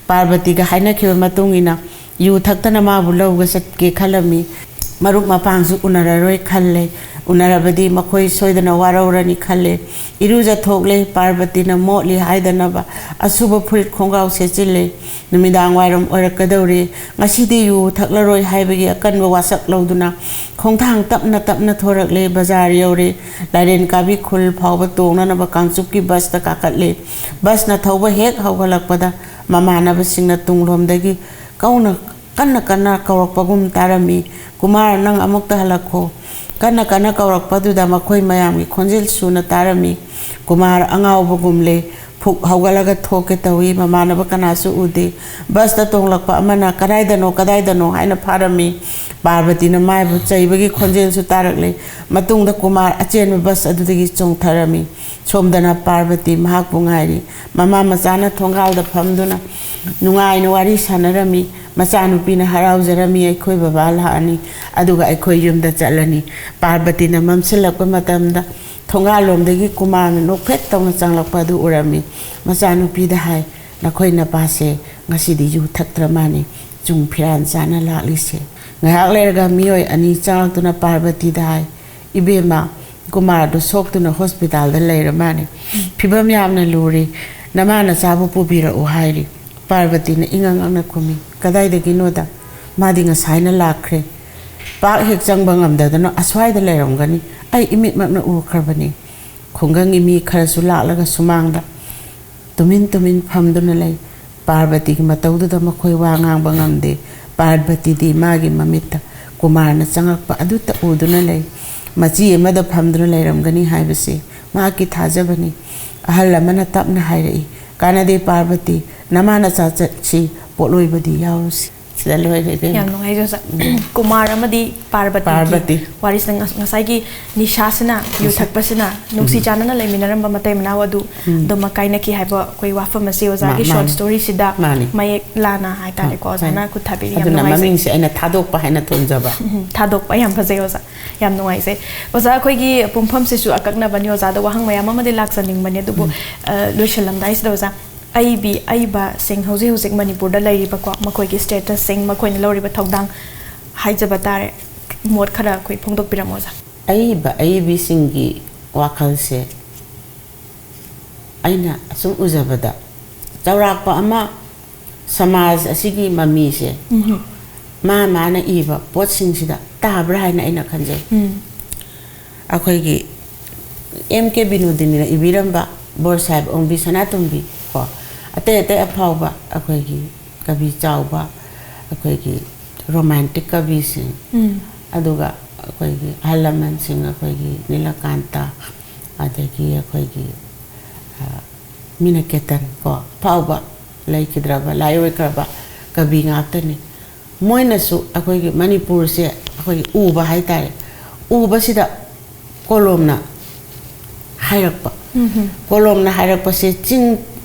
ꯄꯥꯔꯕꯇꯤꯒ ꯍꯥꯏꯅꯈꯤꯕ ꯃꯇꯨꯡ ꯏꯟꯅ ꯌꯨ ꯊꯛꯇꯅ ꯃꯥꯕꯨ ꯂꯧꯒ ꯆꯠꯀꯦ ꯈꯜꯂꯝꯃꯤ꯫ ꯃꯔꯨꯞ ꯃꯄꯥꯡꯁꯨ ꯎꯅꯔꯔꯣꯏ ꯈꯜꯂꯦ꯫ ꯎꯅꯔꯕꯗꯤ ꯃꯈꯣꯏ ꯁꯣꯏꯗꯅ ꯋꯥꯔꯧꯔꯅꯤ ꯈꯜꯂꯦ꯫ ꯏꯔꯨꯖꯊꯣꯛꯂꯦ꯫ ꯄꯥꯔꯕꯇꯤꯅ ꯃꯣꯠꯂꯤ ꯍꯥꯏꯗꯅꯕ ꯑꯁꯨꯕ ꯐꯨꯔꯤꯠ ꯈꯣꯡꯒ꯭ꯔꯥꯎ ꯁꯦꯠꯆꯤꯜꯂꯦ꯫ ꯅꯨꯃꯤꯗꯥꯡ ꯋꯥꯏꯔꯝ ꯑꯣꯏꯔꯛꯀꯗꯧꯔꯦ꯫ ꯉꯁꯤꯗꯤ ꯌꯨ ꯊꯛꯂꯔꯣꯏ ꯍꯥꯏꯕꯒꯤ ꯑꯀꯟꯕ ꯋꯥꯁꯛ ꯂꯧꯗꯨꯅ ꯈꯣꯡꯊꯥꯡ ꯇꯞꯅ ꯇꯞꯅ ꯊꯣꯔꯛꯂꯦ꯫ ꯕꯖꯥꯔ ꯌꯧꯔꯦ꯫ ꯂꯥꯏꯔꯦꯟ ꯀꯥꯕꯤ ꯈꯨꯜ ꯐꯥꯎꯕ ꯇꯣꯡꯅꯅꯕ ꯀꯥꯡꯆꯨꯞꯀꯤ ꯕꯁꯇ ꯀꯥꯈꯠꯂꯦ꯫ ꯕꯁꯅ ꯊꯧꯕ ꯍꯦꯛ ꯍꯧꯒꯠꯂꯛꯄꯗ ꯃꯃꯥꯟꯅꯕꯁꯤꯡꯅ ꯇꯨꯡꯂꯣꯝꯗꯒꯤ ꯀꯧꯅ ꯀꯟꯅ ꯀꯟꯅ ꯀꯧꯔꯛꯄꯒꯨꯝ ꯇꯥꯔꯝꯃꯤ꯫ "ꯀꯨꯃꯥꯔ, ꯅꯪ ꯑꯃꯨꯛꯇ ꯍꯜꯂꯛꯈꯣ!" ꯀꯟꯅ ꯀꯟꯅ ꯀꯧꯔꯛꯄꯗꯨꯗ ꯃꯈꯣꯏ ꯃꯌꯥꯝꯒꯤ ꯈꯣꯟꯖꯦꯜ ꯁꯨꯅ ꯇꯥꯔꯝꯃꯤ꯫ ꯀꯨꯃꯥꯔ ꯑꯉꯥꯎꯕꯒꯨꯝꯂꯦ꯫ ꯐꯨꯛ ꯍꯧꯒꯠꯂꯒ ꯊꯣꯛꯀꯦ ꯇꯧꯏ꯫ ꯃꯃꯥꯟꯅꯕ ꯀꯅꯥꯁꯨ ꯎꯗꯦ꯫ ꯕꯁꯇ ꯇꯣꯡꯂꯛꯄ ꯑꯃꯅ "ꯀꯗꯥꯏꯗꯅꯣ, ꯀꯗꯥꯏꯗꯅꯣ?" ꯍꯥꯏꯅ ꯐꯥꯔꯝꯃꯤ꯫ ꯄꯥꯔꯕꯇꯤꯅ ꯃꯥꯏꯕꯨ ꯆꯩꯕꯒꯤ ꯈꯣꯟꯖꯦꯜꯁꯨ ꯇꯥꯔꯛꯂꯦ꯫ ꯃꯇꯨꯡꯗ ꯀꯨꯃꯥꯔ ꯑꯆꯦꯟꯕ ꯕꯁ ꯑꯗꯨꯗꯒꯤ ꯆꯣꯡꯊꯔꯝꯃꯤ꯫ ꯁꯣꯝꯗꯅ ꯄꯥꯔꯕꯇꯤ ꯃꯍꯥꯛꯄꯨ ꯉꯥꯏꯔꯤ꯫ ꯃꯃꯥ ꯃꯆꯥꯅ ꯊꯣꯡꯒꯥꯜꯗ ꯐꯝꯗꯨꯅ ꯅꯨꯡꯉꯥꯏꯅ ꯋꯥꯔꯤ ꯁꯥꯟꯅꯔꯝꯃꯤ꯫ ꯃꯆꯥꯅꯨꯄꯤꯅ ꯍꯔꯥꯎꯖꯔꯝꯃꯤ, "ꯑꯩꯈꯣꯏ ꯕꯕꯥ ꯂꯥꯛꯑꯅꯤ, ꯑꯗꯨꯒ ꯑꯩꯈꯣꯏ ꯌꯨꯝꯗ ꯆꯠꯂꯅꯤ"꯫ ꯄꯥꯔꯕꯇꯤꯅ ꯃꯝꯁꯤꯜꯂꯛꯄ ꯃꯇꯝꯗ ꯊꯣꯡꯒꯥꯜꯂꯣꯝꯗꯒꯤ ꯀꯨꯃꯥꯔꯅ ꯅꯣꯛꯐꯦꯠ ꯇꯧꯅ ꯆꯪꯂꯛꯄ ꯑꯗꯨ ꯎꯔꯝꯃꯤ꯫ ꯃꯆꯥꯅꯨꯄꯤꯗ ꯍꯥꯏ, "ꯅꯈꯣꯏ ꯅꯄꯥꯁꯦ ꯉꯁꯤꯗꯤ ꯌꯨ ꯊꯛꯇ꯭ꯔ ꯃꯥꯅꯤ, ꯆꯨꯡ ꯐꯤꯔꯥꯟ ꯆꯥꯅ ꯂꯥꯛꯂꯤꯁꯦ"꯫ ꯉꯥꯏꯍꯥꯛ ꯂꯩꯔꯒ ꯃꯤꯑꯣꯏ ꯑꯅꯤ ꯆꯪꯂꯛꯇꯨꯅ ꯄꯥꯔꯕꯇꯤꯗ ꯍꯥꯏ, "ꯏꯕꯦꯝꯃ, ꯀꯨꯃꯥꯔꯗꯨ ꯁꯣꯛꯇꯨꯅ ꯍꯣꯁꯄꯤꯇꯥꯜꯗ ꯂꯩꯔ ꯃꯥꯅꯤ꯫ ꯐꯤꯕꯝ ꯌꯥꯝꯅ ꯂꯨꯔꯤ꯫ ꯅꯃꯥ ꯅꯆꯥꯕꯨ ꯄꯨꯕꯤꯔꯛꯎ" ꯍꯥꯏꯔꯤ꯫ ꯄꯥꯔꯕꯇꯤꯅ ꯏꯉꯛ ꯉꯛꯅ ꯈꯨꯝꯃꯤ, "ꯀꯗꯥꯏꯗꯒꯤꯅꯣꯗ? ꯃꯥꯗꯤ ꯉꯁꯥꯏꯅ ꯂꯥꯛꯈ꯭ꯔꯦ꯫ ꯄꯥꯛ ꯍꯦꯛ ꯆꯪꯕ ꯉꯝꯗꯗꯅ ꯑꯁ꯭ꯋꯥꯏꯗ ꯂꯩꯔꯝꯒꯅꯤ꯫ ꯑꯩ ꯏꯃꯤꯠꯃꯛꯅ ꯎꯈ꯭ꯔꯕꯅꯤ"꯫ ꯈꯨꯡꯒꯪꯒꯤ ꯃꯤ ꯈꯔꯁꯨ ꯂꯥꯛꯂꯒ ꯁꯨꯃꯥꯡꯗ ꯇꯨꯃꯤꯟ ꯇꯨꯃꯤꯟ ꯐꯝꯗꯨꯅ ꯂꯩ꯫ ꯄꯥꯔꯕꯇꯤꯒꯤ ꯃꯇꯧꯗꯨꯗ ꯃꯈꯣꯏ ꯋꯥ ꯉꯥꯡꯕ ꯉꯝꯗꯦ꯫ ꯄꯥꯔꯕꯇꯤꯗꯤ ꯃꯥꯒꯤ ꯃꯃꯤꯠꯇ ꯀꯨꯃꯥꯔꯅ ꯆꯪꯉꯛꯄ ꯑꯗꯨꯇ ꯎꯗꯨꯅ ꯂꯩ꯫ ꯃꯆꯤ ꯑꯃꯗ ꯐꯝꯗꯨꯅ ꯂꯩꯔꯝꯒꯅꯤ ꯍꯥꯏꯕꯁꯤ ꯃꯍꯥꯛꯀꯤ ꯊꯥꯖꯕꯅꯤ꯫ ꯑꯍꯜ ꯑꯃꯅ ꯇꯞꯅ ꯍꯥꯏꯔꯛꯏ, "ꯀꯥꯟꯅꯗꯦ ꯄꯥꯔꯕꯇꯤ, ꯅꯃꯥ ꯅꯆꯥ ꯆꯠꯁꯤ, ꯄꯣꯠꯂꯣꯏꯕꯗꯤ ꯌꯥꯎꯔꯨꯁꯤ"꯫ ꯗ ꯂꯣꯏꯔꯦ, ꯏꯕꯦꯝꯃ꯫ ꯌꯥꯝ ꯅꯨꯡꯉꯥꯏꯖꯩ ꯑꯣꯖꯥ꯫ ꯀꯨꯃꯥꯔ ꯑꯃꯗꯤ ꯄꯥꯔꯕꯇꯤꯒꯤ ꯄꯥꯔꯕꯇꯤ꯫ ꯋꯥꯔꯤꯁꯤꯅ ꯉꯁ-, ꯉꯁꯥꯏꯒꯤ ꯅꯤꯁꯥꯁꯤꯅ, ꯌꯨ ꯅꯤꯁꯥ꯫ ꯊꯛꯄꯁꯤꯅ, ꯅꯨꯡꯁꯤ ꯎꯝ꯫ ꯆꯥꯟꯅꯅ ꯂꯩꯃꯤꯟꯅꯔꯝꯕ ꯃꯇꯩ ꯃꯅꯥꯎ ꯑꯗꯨ ꯎꯝ꯫ ꯑꯗꯨꯃꯛ ꯀꯥꯏꯅꯈꯤ ꯍꯥꯏꯕ ꯑꯩꯈꯣꯏ ꯋꯥꯐꯝ ꯑꯁꯤ ꯑꯣꯖꯥꯒꯤ ꯃꯥ-, short ꯃꯥꯅꯤ꯫ Storyꯁꯤꯗ ꯃꯥꯅꯤ꯫ ꯃꯌꯦꯛ ꯂꯥꯅ ꯍꯥꯏꯇꯥꯔꯦꯀꯣ, ꯍꯣꯏ, ꯑꯣꯖꯥꯅ ꯍꯣꯏ꯫ ꯈꯨꯠ ꯊꯥꯕꯤꯔꯤ꯫ ꯌꯥꯝ ꯑꯗꯨꯅ ꯅꯨꯡꯉꯥꯏꯖꯩ꯫ ꯃꯃꯤꯡꯁꯦ ꯑꯩꯅ ꯊꯥꯗꯣꯛꯄ ꯍꯥꯏꯅ ꯊꯣꯟꯖꯕ꯫ ꯎꯝ, ꯊꯥꯗꯣꯛꯄ ꯌꯥꯝ ꯐꯖꯩ ꯑꯣꯖꯥ꯫ ꯌꯥꯝ ꯅꯨꯡꯉꯥꯏꯖꯩ꯫ ꯑꯣꯖꯥ, ꯑꯩꯈꯣꯏꯒꯤ ꯄꯨꯡꯐꯝꯁꯤꯁꯨ ꯑꯀꯛꯅꯕꯅꯤ, ꯑꯣꯖꯥꯗ ꯋꯥꯍꯪ ꯃꯌꯥꯝ ꯑꯃꯗꯤ ꯂꯥꯛꯆꯅꯤꯡꯕꯅꯤ, ꯑꯗꯨꯕꯨ, ꯎꯝ꯫ ꯑ, ꯂꯣꯏꯁꯤꯜꯂꯝꯗꯥꯏꯁꯤꯗ ꯑꯣꯖꯥ, ꯑꯏꯕꯤ, ꯑꯏꯕꯁꯤꯡ ꯍꯧꯖꯤꯛ ꯍꯧꯖꯤꯛ ꯃꯅꯤꯄꯨꯔꯗ ꯂꯩꯔꯤꯕꯀꯣ, ꯃꯈꯣꯏꯒꯤ statusꯁꯤꯡ, ꯃꯈꯣꯏꯅ ꯂꯧꯔꯤꯕ ꯊꯧꯗꯥꯡ ꯍꯥꯏꯖꯕ ꯇꯥꯔꯦ, ꯃꯣꯠ ꯈꯔ ꯑꯩꯈꯣꯏ ꯐꯣꯡꯗꯣꯛꯄꯤꯔꯝꯃꯣ ꯑꯣꯖꯥ꯫ ꯑꯏꯕ ꯑꯏꯕꯤꯁꯤꯡꯒꯤ ꯋꯥꯈꯜꯁꯦ ꯑꯩꯅ ꯑꯁꯨꯝ ꯎꯖꯕꯗ ꯆꯥꯎꯔꯥꯛꯄ ꯑꯃ ꯁꯃꯥꯖ ꯑꯁꯤꯒꯤ ꯃꯃꯤꯁꯦ ꯎꯝꯍꯨꯝ꯫ ꯃꯥ ꯃꯥꯅ ꯏꯕ ꯄꯣꯠꯁꯤꯡꯁꯤꯗ ꯇꯥꯕ꯭ꯔꯥ ꯍꯥꯏꯅ ꯑꯩꯅ ꯈꯟꯖꯩ꯫ ꯎꯝ꯫ ꯑꯩꯈꯣꯏꯒꯤ ꯑꯦꯝ ꯀꯦ ꯕꯤꯅꯣꯗꯤꯅꯤꯅ ꯏꯕꯤꯔꯝꯕ ꯕꯣꯔ ꯁꯥꯍꯦꯕ ꯑꯣꯡꯕꯤ ꯁꯅꯥꯇꯣꯝꯕꯤ ꯀꯣ, ꯑꯇꯩ ꯑꯇꯩ ꯑꯐꯥꯎꯕ ꯑꯩꯈꯣꯏꯒꯤ ꯀꯕꯤ ꯆꯥꯎꯕ, ꯑꯩꯈꯣꯏꯒꯤ romantic ꯀꯕꯤꯁꯤꯡ, ꯎꯝ꯫ ꯑꯗꯨꯒ ꯑꯩꯈꯣꯏꯒꯤ ꯑꯍꯜ ꯂꯃꯟꯁꯤꯡ, ꯑꯩꯈꯣꯏꯒꯤ ꯅꯤꯂꯀꯥꯟꯇ, ꯑꯗꯒꯤ ꯑꯩꯈꯣꯏꯒꯤ, ꯑ, ꯃꯤꯅꯀꯦꯇꯟ ꯀꯣ, ꯑꯐꯥꯎꯕ ꯂꯩꯈꯤꯗ꯭ꯔꯕ, ꯂꯥꯏꯑꯣꯏꯈ꯭ꯔꯕ ꯀꯕꯤ ꯉꯥꯛꯇꯅꯤ꯫ ꯃꯣꯏꯅꯁꯨ ꯑꯩꯈꯣꯏꯒꯤ ꯃꯅꯤꯄꯨꯔꯁꯦ ꯑꯩꯈꯣꯏꯒꯤ ꯎꯕ ꯍꯥꯏꯇꯥꯔꯦ, ꯎꯕꯁꯤꯗ ꯀꯣꯂꯣꯝꯅ ꯍꯥꯏꯔꯛꯄ꯫ ꯎꯝꯍꯨꯝ꯫ ꯀꯣꯂꯣꯝꯅ ꯍꯥꯏꯔꯛꯄꯁꯦ ꯆꯤꯡ,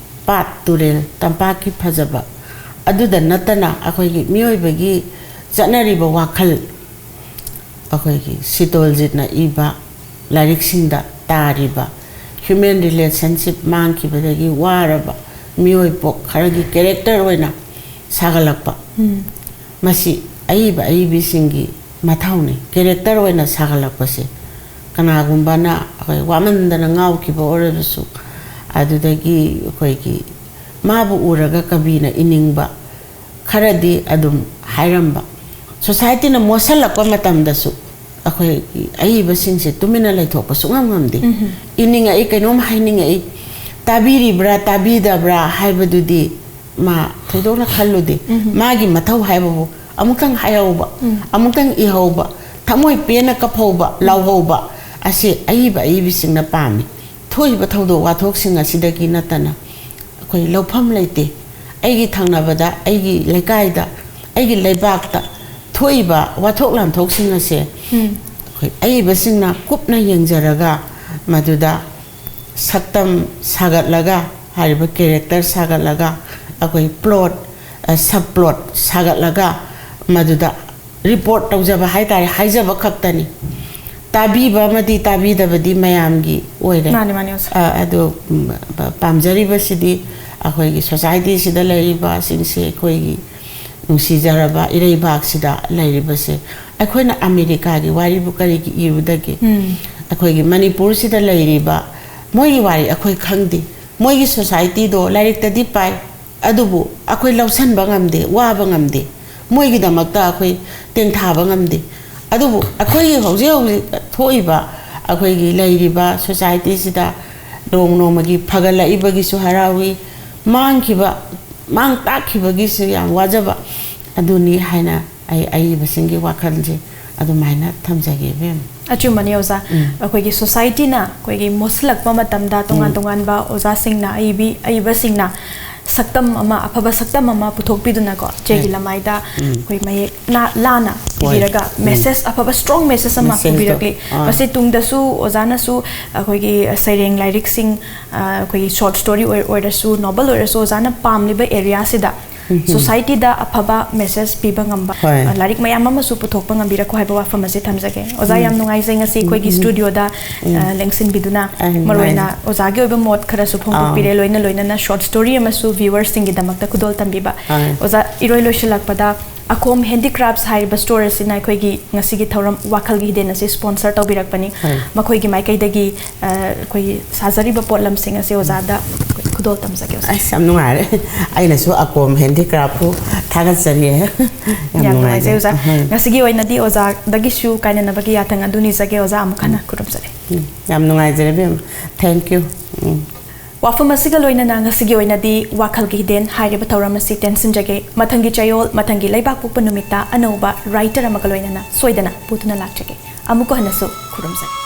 ꯄꯥꯠ, ꯇꯨꯔꯦꯜ, ꯇꯝꯄꯥꯛꯀꯤ ꯐꯖꯕ ꯑꯗꯨꯗ ꯅꯠꯇꯅ ꯑꯩꯈꯣꯏꯒꯤ ꯃꯤꯑꯣꯏꯕꯒꯤ ꯆꯠꯅꯔꯤꯕ ꯋꯥꯈꯜ, ꯑꯩꯈꯣꯏꯒꯤ ꯁꯤꯇꯣꯜꯖꯤꯠꯅ ꯏꯕ ꯂꯥꯏꯔꯤꯛꯁꯤꯡꯗ ꯇꯥꯔꯤꯕ human relationship ꯃꯥꯡꯈꯤꯕꯗꯒꯤ ꯋꯥꯔꯕ ꯃꯤꯑꯣꯏ ꯄꯣꯛ ꯈꯔꯒꯤ character ꯑꯣꯏꯅ ꯁꯥꯒꯠꯂꯛꯄ꯫ ꯎꯝ꯫ ꯃꯁꯤ ꯑꯏꯕ ꯑꯏꯕꯤꯁꯤꯡꯒꯤ ꯃꯊꯧꯅꯤ꯫ Character ꯑꯣꯏꯅ ꯁꯥꯒꯠꯂꯛꯄꯁꯦ ꯀꯅꯥꯒꯨꯝꯕꯅ ꯑꯩꯈꯣꯏ ꯋꯥꯃꯟꯗꯅ ꯉꯥꯎꯈꯤꯕ ꯑꯣꯏꯔꯕꯁꯨ, ꯑꯗꯨꯗꯒꯤ ꯑꯩꯈꯣꯏꯒꯤ ꯃꯥꯕꯨ ꯎꯔꯒ ꯀꯕꯤꯅ ꯏꯅꯤꯡꯕ ꯈꯔꯗꯤ ꯑꯗꯨꯝ ꯍꯥꯏꯔꯝꯕ꯫ Societyꯅ ꯃꯣꯠꯁꯜꯂꯛꯄ ꯃꯇꯝꯗꯁꯨ ꯑꯩꯈꯣꯏꯒꯤ ꯑꯏꯕꯁꯤꯡꯁꯦ ꯇꯨꯃꯤꯟꯅ ꯂꯩꯊꯣꯛꯄ ꯁꯨꯡꯉꯝ ꯉꯝꯗꯦ꯫ ꯎꯝꯍꯨꯝ꯫ ꯏꯅꯤꯡꯉꯛꯏ, ꯀꯩꯅꯣꯝ ꯍꯥꯏꯅꯤꯡꯉꯛꯏ, ꯇꯥꯕꯤꯔꯤꯕ꯭ꯔꯥ ꯇꯥꯕꯤꯗꯕ꯭ꯔꯥ ꯍꯥꯏꯕꯗꯨꯗꯤ ꯃꯥ ꯊꯣꯏꯗꯣꯛꯅ ꯈꯜꯂꯨꯗꯦ꯫ ꯎꯝꯍꯨꯝ꯫ ꯃꯥꯒꯤ ꯃꯊꯧ ꯍꯥꯏꯕꯕꯨ ꯑꯃꯨꯛꯇꯪ ꯍꯥꯏꯍꯧꯕ, ꯎꯝ꯫ ꯑꯃꯨꯛꯇꯪ ꯏꯍꯧꯕ, ꯊꯃꯣꯏ ꯄꯦꯟꯅ ꯀꯞꯍꯧꯕ, ꯎꯝ꯫ ꯂꯥꯎꯍꯧꯕ ꯑꯁꯤ ꯑꯏꯕ ꯑꯏꯕꯤꯁꯤꯡꯅ ꯄꯥꯝꯃꯤ꯫ ꯊꯣꯛꯏꯕ ꯊꯧꯗꯣꯛ ꯋꯥꯊꯣꯛꯁꯤꯡ ꯑꯁꯤꯗꯒꯤ ꯅꯠꯇꯅ ꯑꯩꯈꯣꯏ ꯂꯧꯐꯝ ꯂꯩꯇꯦ꯫ ꯑꯩꯒꯤ ꯊꯪꯅꯕꯗ, ꯑꯩꯒꯤ ꯂꯩꯀꯥꯏꯗ ꯑꯩꯒꯤ ꯂꯩꯕꯥꯛꯇ ꯊꯣꯛꯏꯕ ꯋꯥꯊꯣꯛ ꯂꯥꯟꯊꯣꯛꯁꯤꯡ ꯑꯁꯦ ꯑꯩꯈꯣꯏ ꯑꯏꯕꯁꯤꯡꯅ ꯀꯨꯞꯅ ꯌꯦꯡꯖꯔꯒ, ꯃꯗꯨꯗ ꯁꯛꯇꯝ ꯁꯥꯒꯠꯂꯒ, ꯍꯥꯏꯔꯤꯕ ꯀꯦꯔꯦꯛꯇꯔ ꯁꯥꯒꯠꯂꯒ, ꯑꯩꯈꯣꯏ ꯄ꯭ꯂꯣꯠ, ꯁꯕ ꯄ꯭ꯂꯣꯠ ꯁꯥꯒꯠꯂꯒ, ꯃꯗꯨꯗ ꯔꯤꯄꯣꯔꯠ ꯇꯧꯖꯕ ꯍꯥꯏꯇꯥꯔꯦ, ꯍꯥꯏꯖꯕ ꯈꯛꯇꯅꯤ꯫ ꯇꯥꯕꯤꯕ ꯑꯃꯗꯤ ꯇꯥꯕꯤꯗꯕꯗꯤ ꯃꯌꯥꯝꯒꯤ ꯑꯣꯏꯔꯦ꯫ ꯃꯥꯅꯦ, ꯃꯥꯅꯦ, ꯑꯣꯖꯥ꯫ ꯑ, ꯑꯗꯣ, ꯎꯝ, ꯄ-, ꯄꯥꯝꯖꯔꯤꯕꯁꯤꯗꯤ ꯑꯩꯈꯣꯏꯒꯤ ꯁꯣꯁꯥꯏꯇꯤꯁꯤꯗ ꯂꯩꯔꯤꯕꯁꯤꯡꯁꯦ ꯑꯩꯈꯣꯏꯒꯤ ꯅꯨꯡꯁꯤꯖꯔꯕ ꯏꯔꯩꯕꯥꯛꯁꯤꯗ ꯂꯩꯔꯤꯕꯁꯦ꯫ ꯑꯩꯈꯣꯏꯅ ꯑꯃꯦꯔꯤꯀꯥꯒꯤ ꯋꯥꯔꯤꯕꯨ ꯀꯔꯤꯒꯤ ꯏꯔꯨꯗꯒꯦ? ꯎꯝ꯫ ꯑꯩꯈꯣꯏꯒꯤ ꯃꯅꯤꯄꯨꯔꯁꯤꯗ ꯂꯩꯔꯤꯕ ꯃꯣꯏꯒꯤ ꯋꯥꯔꯤ ꯑꯩꯈꯣꯏ ꯈꯪꯗꯦ꯫ ꯃꯣꯏꯒꯤ ꯁꯣꯁꯥꯏꯇꯤꯗꯣ ꯂꯥꯏꯔꯤꯛꯇꯗꯤ ꯄꯥꯏ, ꯑꯗꯨꯕꯨ ꯑꯩꯈꯣꯏ ꯂꯧꯁꯟꯕ ꯉꯝꯗꯦ, ꯋꯥꯕ ꯉꯝꯗꯦ꯫ ꯃꯣꯏꯒꯤꯗꯃꯛꯇ ꯑꯩꯈꯣꯏ ꯇꯦꯡꯊꯥꯕ ꯉꯝꯗꯦ꯫ ꯑꯗꯨꯕꯨ ꯑꯩꯈꯣꯏꯒꯤ ꯍꯧꯖꯤꯛ ꯍꯧꯖꯤꯛ ꯊꯣꯛꯏꯕ ꯑꯩꯈꯣꯏꯒꯤ ꯂꯩꯔꯤꯕ ꯁꯣꯁꯥꯏꯇꯤꯁꯤꯗ ꯅꯣꯡꯃ ꯅꯣꯡꯃꯒꯤ ꯐꯒꯠꯂꯛꯏꯕꯒꯤꯁꯨ ꯍꯔꯥꯎꯏ, ꯃꯥꯡꯈꯤꯕ, ꯃꯥꯡ ꯇꯥꯛꯈꯤꯕꯒꯤꯁꯨ ꯌꯥꯝ ꯋꯥꯖꯕ ꯑꯗꯨꯅꯤ ꯍꯥꯏꯅ ꯑꯩ ꯑꯏꯕꯁꯤꯡꯒꯤ ꯋꯥꯈꯜꯁꯦ ꯑꯗꯨꯃꯥꯏꯅ ꯊꯝꯖꯒꯦ, ꯏꯕꯦꯝꯃ꯫ ꯑꯆꯨꯝꯕꯅꯤ, ꯑꯣꯖꯥ꯫ ꯎꯝ꯫ ꯑꯩꯈꯣꯏꯒꯤ ꯁꯣꯁꯥꯏꯇꯤꯅ ꯑꯩꯈꯣꯏꯒꯤ ꯃꯣꯠꯁꯤꯜꯂꯛꯄ ꯃꯇꯝꯗ, ꯇꯣꯉꯥꯟ ꯎꯝ꯫ ꯇꯣꯉꯥꯟꯕ ꯑꯣꯖꯥꯁꯤꯡꯅ, ꯑꯏꯕꯤ-, ꯑꯏꯕꯁꯤꯡꯅ ꯁꯛꯇꯝ ꯑꯃ, ꯑꯐꯕ ꯁꯛꯇꯝ ꯑꯃ ꯄꯨꯊꯣꯛꯄꯤꯗꯨꯅꯀꯣ, ꯆꯦꯒꯤ ꯎꯝ꯫ ꯂꯃꯥꯏꯗ ꯎꯝ꯫ ꯑꯩꯈꯣꯏ ꯃꯌꯦꯛ ꯅꯥ-, ꯂꯥꯅ ꯍꯣꯏ꯫ ꯄꯤꯕꯤꯔꯒ, ꯎꯝ꯫ ꯃꯦꯁꯦꯖ, ꯑꯐꯕ ꯁ꯭ꯇꯔꯣꯡ ꯃꯦꯁꯦꯖ ꯑꯃ ꯃꯦꯁꯦꯖꯇꯣ꯫ ꯄꯨꯕꯤꯔꯛꯂꯤ꯫ ꯑꯥ꯫ ꯃꯁꯤ ꯇꯨꯡꯗꯁꯨ ꯑꯣꯖꯥꯅꯁꯨ ꯑꯩꯈꯣꯏꯒꯤ ꯁꯩꯔꯦꯡ ꯂꯥꯏꯔꯤꯛꯁꯤꯡ, ꯑ, ꯑꯩꯈꯣꯏꯒꯤ ꯁꯣꯔꯠ ꯁ꯭ꯇꯣꯔꯤ ꯑꯣꯏ-, ꯑꯣꯏꯔꯁꯨ, ꯅꯣꯕꯦꯜ ꯑꯣꯏꯔꯁꯨ, ꯑꯣꯖꯥꯅ ꯄꯥꯝꯂꯤꯕ ꯑꯦꯔꯤꯌꯥꯁꯤꯗ ꯎꯝ꯫ ꯁꯣꯁꯥꯏꯇꯤꯗ ꯑꯐꯕ ꯃꯦꯁꯦꯖ ꯄꯤꯕ ꯉꯝꯕ, ꯍꯣꯏ꯫ ꯑ, ꯂꯥꯏꯔꯤꯛ ꯃꯌꯥꯝ ꯑꯃꯁꯨ ꯄꯨꯊꯣꯛꯄ ꯉꯝꯕꯤꯔꯛꯈꯣ ꯍꯥꯏꯕ ꯋꯥꯐꯝ ꯑꯁꯤ ꯊꯝꯖꯒꯦ꯫ ꯑꯣꯖꯥ, ꯎꯝ꯫ ꯌꯥꯝ ꯅꯨꯡꯉꯥꯏꯖꯩ ꯉꯁꯤ ꯎꯝ, ꯑꯩꯈꯣꯏꯒꯤ ꯎꯝ꯫ ꯁ꯭ꯇꯨꯗꯤꯑꯣꯗ, ꯎꯝ꯫ ꯑ, ꯂꯦꯡꯁꯤꯟꯕꯤꯗꯨꯅ, ꯑ, ꯃꯔꯨꯑꯣꯏꯅ ꯅꯨꯡꯉꯥꯏꯖꯩ꯫ ꯑꯣꯖꯥꯒꯤ ꯑꯣꯏꯕ ꯃꯣꯠ ꯈꯔꯁꯨ ꯐꯣꯡꯗꯣꯛꯄꯤꯔꯦ, ꯑꯥ꯫ ꯂꯣꯏꯅ ꯂꯣꯏꯅꯅ ꯁꯣꯔꯠ ꯁ꯭ꯇꯣꯔꯤ ꯑꯃꯁꯨ ꯚ꯭ꯌꯨꯋꯔꯁꯤꯡꯒꯤꯗꯃꯛꯇ ꯈꯨꯗꯣꯜ ꯇꯝꯕꯤꯕ꯫ ꯑꯥ꯫ ꯑꯣꯖꯥ, ꯏꯔꯣꯏ ꯂꯣꯏꯁꯤꯜꯂꯛꯄꯗ ꯑꯈꯣꯝ ꯍꯦꯟꯗꯤꯀ꯭ꯔꯥꯐꯠꯁ ꯍꯥꯏꯔꯤꯕ ꯁ꯭ꯇꯣꯔ ꯑꯁꯤꯅ ꯑꯩꯈꯣꯏꯒꯤ ꯉꯁꯤꯒꯤ ꯊꯧꯔꯝ ꯋꯥꯈꯜꯒꯤ ꯍꯤꯗꯦꯟ ꯑꯁꯤ ꯁ꯭ꯄꯣꯟꯁꯔ ꯇꯧꯕꯤꯔꯛꯄꯅꯤ꯫ ꯍꯣꯏ꯫ ꯃꯈꯣꯏꯒꯤ ꯃꯥꯏꯀꯩꯗꯒꯤ, ꯑ, ꯑꯩꯈꯣꯏꯒꯤ ꯁꯥꯖꯔꯤꯕ ꯄꯣꯠꯂꯝꯁꯤꯡ ꯑꯁꯤ ꯑꯣꯖꯥꯗ ꯑꯩꯈꯣꯏ ꯈꯨꯗꯣꯜ ꯇꯝꯖꯒꯦ, ꯑꯣꯖꯥ꯫ ꯑꯁ, ꯌꯥꯝ ꯅꯨꯡꯉꯥꯏꯔꯦ꯫ ꯑꯩꯅꯁꯨ ꯑꯀꯣꯝ ꯍꯦꯟꯗꯤꯀ꯭ꯔꯥꯐꯠꯄꯨ ꯊꯥꯒꯠꯆꯔꯤ꯫ ꯌꯥꯝ ꯌꯥꯝ ꯅꯨꯡꯉꯥꯏꯖꯩ, ꯅꯨꯡꯉꯥꯏꯖꯩ꯫ ꯑꯣꯖꯥ꯫ ꯑꯍꯣꯏ꯫ ꯉꯁꯤꯒꯤ ꯑꯣꯏꯅꯗꯤ ꯑꯣꯖꯥꯗꯒꯤꯁꯨ ꯀꯥꯏꯅꯅꯕꯒꯤ ꯌꯥꯊꯪ ꯑꯗꯨ ꯅꯤꯖꯒꯦ꯫ ꯑꯣꯖꯥ, ꯑꯃꯨꯛ ꯍꯟꯅ ꯎꯝ꯫ ꯈꯨꯔꯨꯝꯖꯔꯤ꯫ ꯎꯝ, ꯌꯥꯝ ꯅꯨꯡꯉꯥꯏꯖꯔꯦ, ꯏꯕꯦꯝꯃ꯫ Thank you꯫ ꯎꯝ꯫ ꯋꯥꯐꯝ ꯑꯁꯤꯒ ꯂꯣꯏꯅꯅ ꯉꯁꯤꯒꯤ ꯑꯣꯏꯅꯗꯤ ꯋꯥꯈꯜꯒꯤ ꯍꯤꯗꯦꯟ ꯍꯥꯏꯔꯤꯕ ꯊꯧꯔꯝ ꯑꯁꯤ ꯇꯦꯟꯁꯤꯟꯖꯒꯦ꯫ ꯃꯊꯪꯒꯤ ꯆꯌꯣꯜ, ꯃꯊꯪꯒꯤ ꯂꯩꯕꯥꯛꯄꯣꯛꯄ ꯅꯨꯃꯤꯠꯇ ꯑꯅꯧꯕ ꯔꯥꯏꯇꯔ ꯑꯃꯒ ꯂꯣꯏꯅꯅ ꯁꯣꯏꯗꯅ ꯄꯨꯗꯨꯅ ꯂꯥꯛꯆꯒꯦ꯫ ꯑꯃꯨꯛꯀ ꯍꯟꯅꯁꯨ ꯈꯨꯔꯨꯝꯖꯔꯤ꯫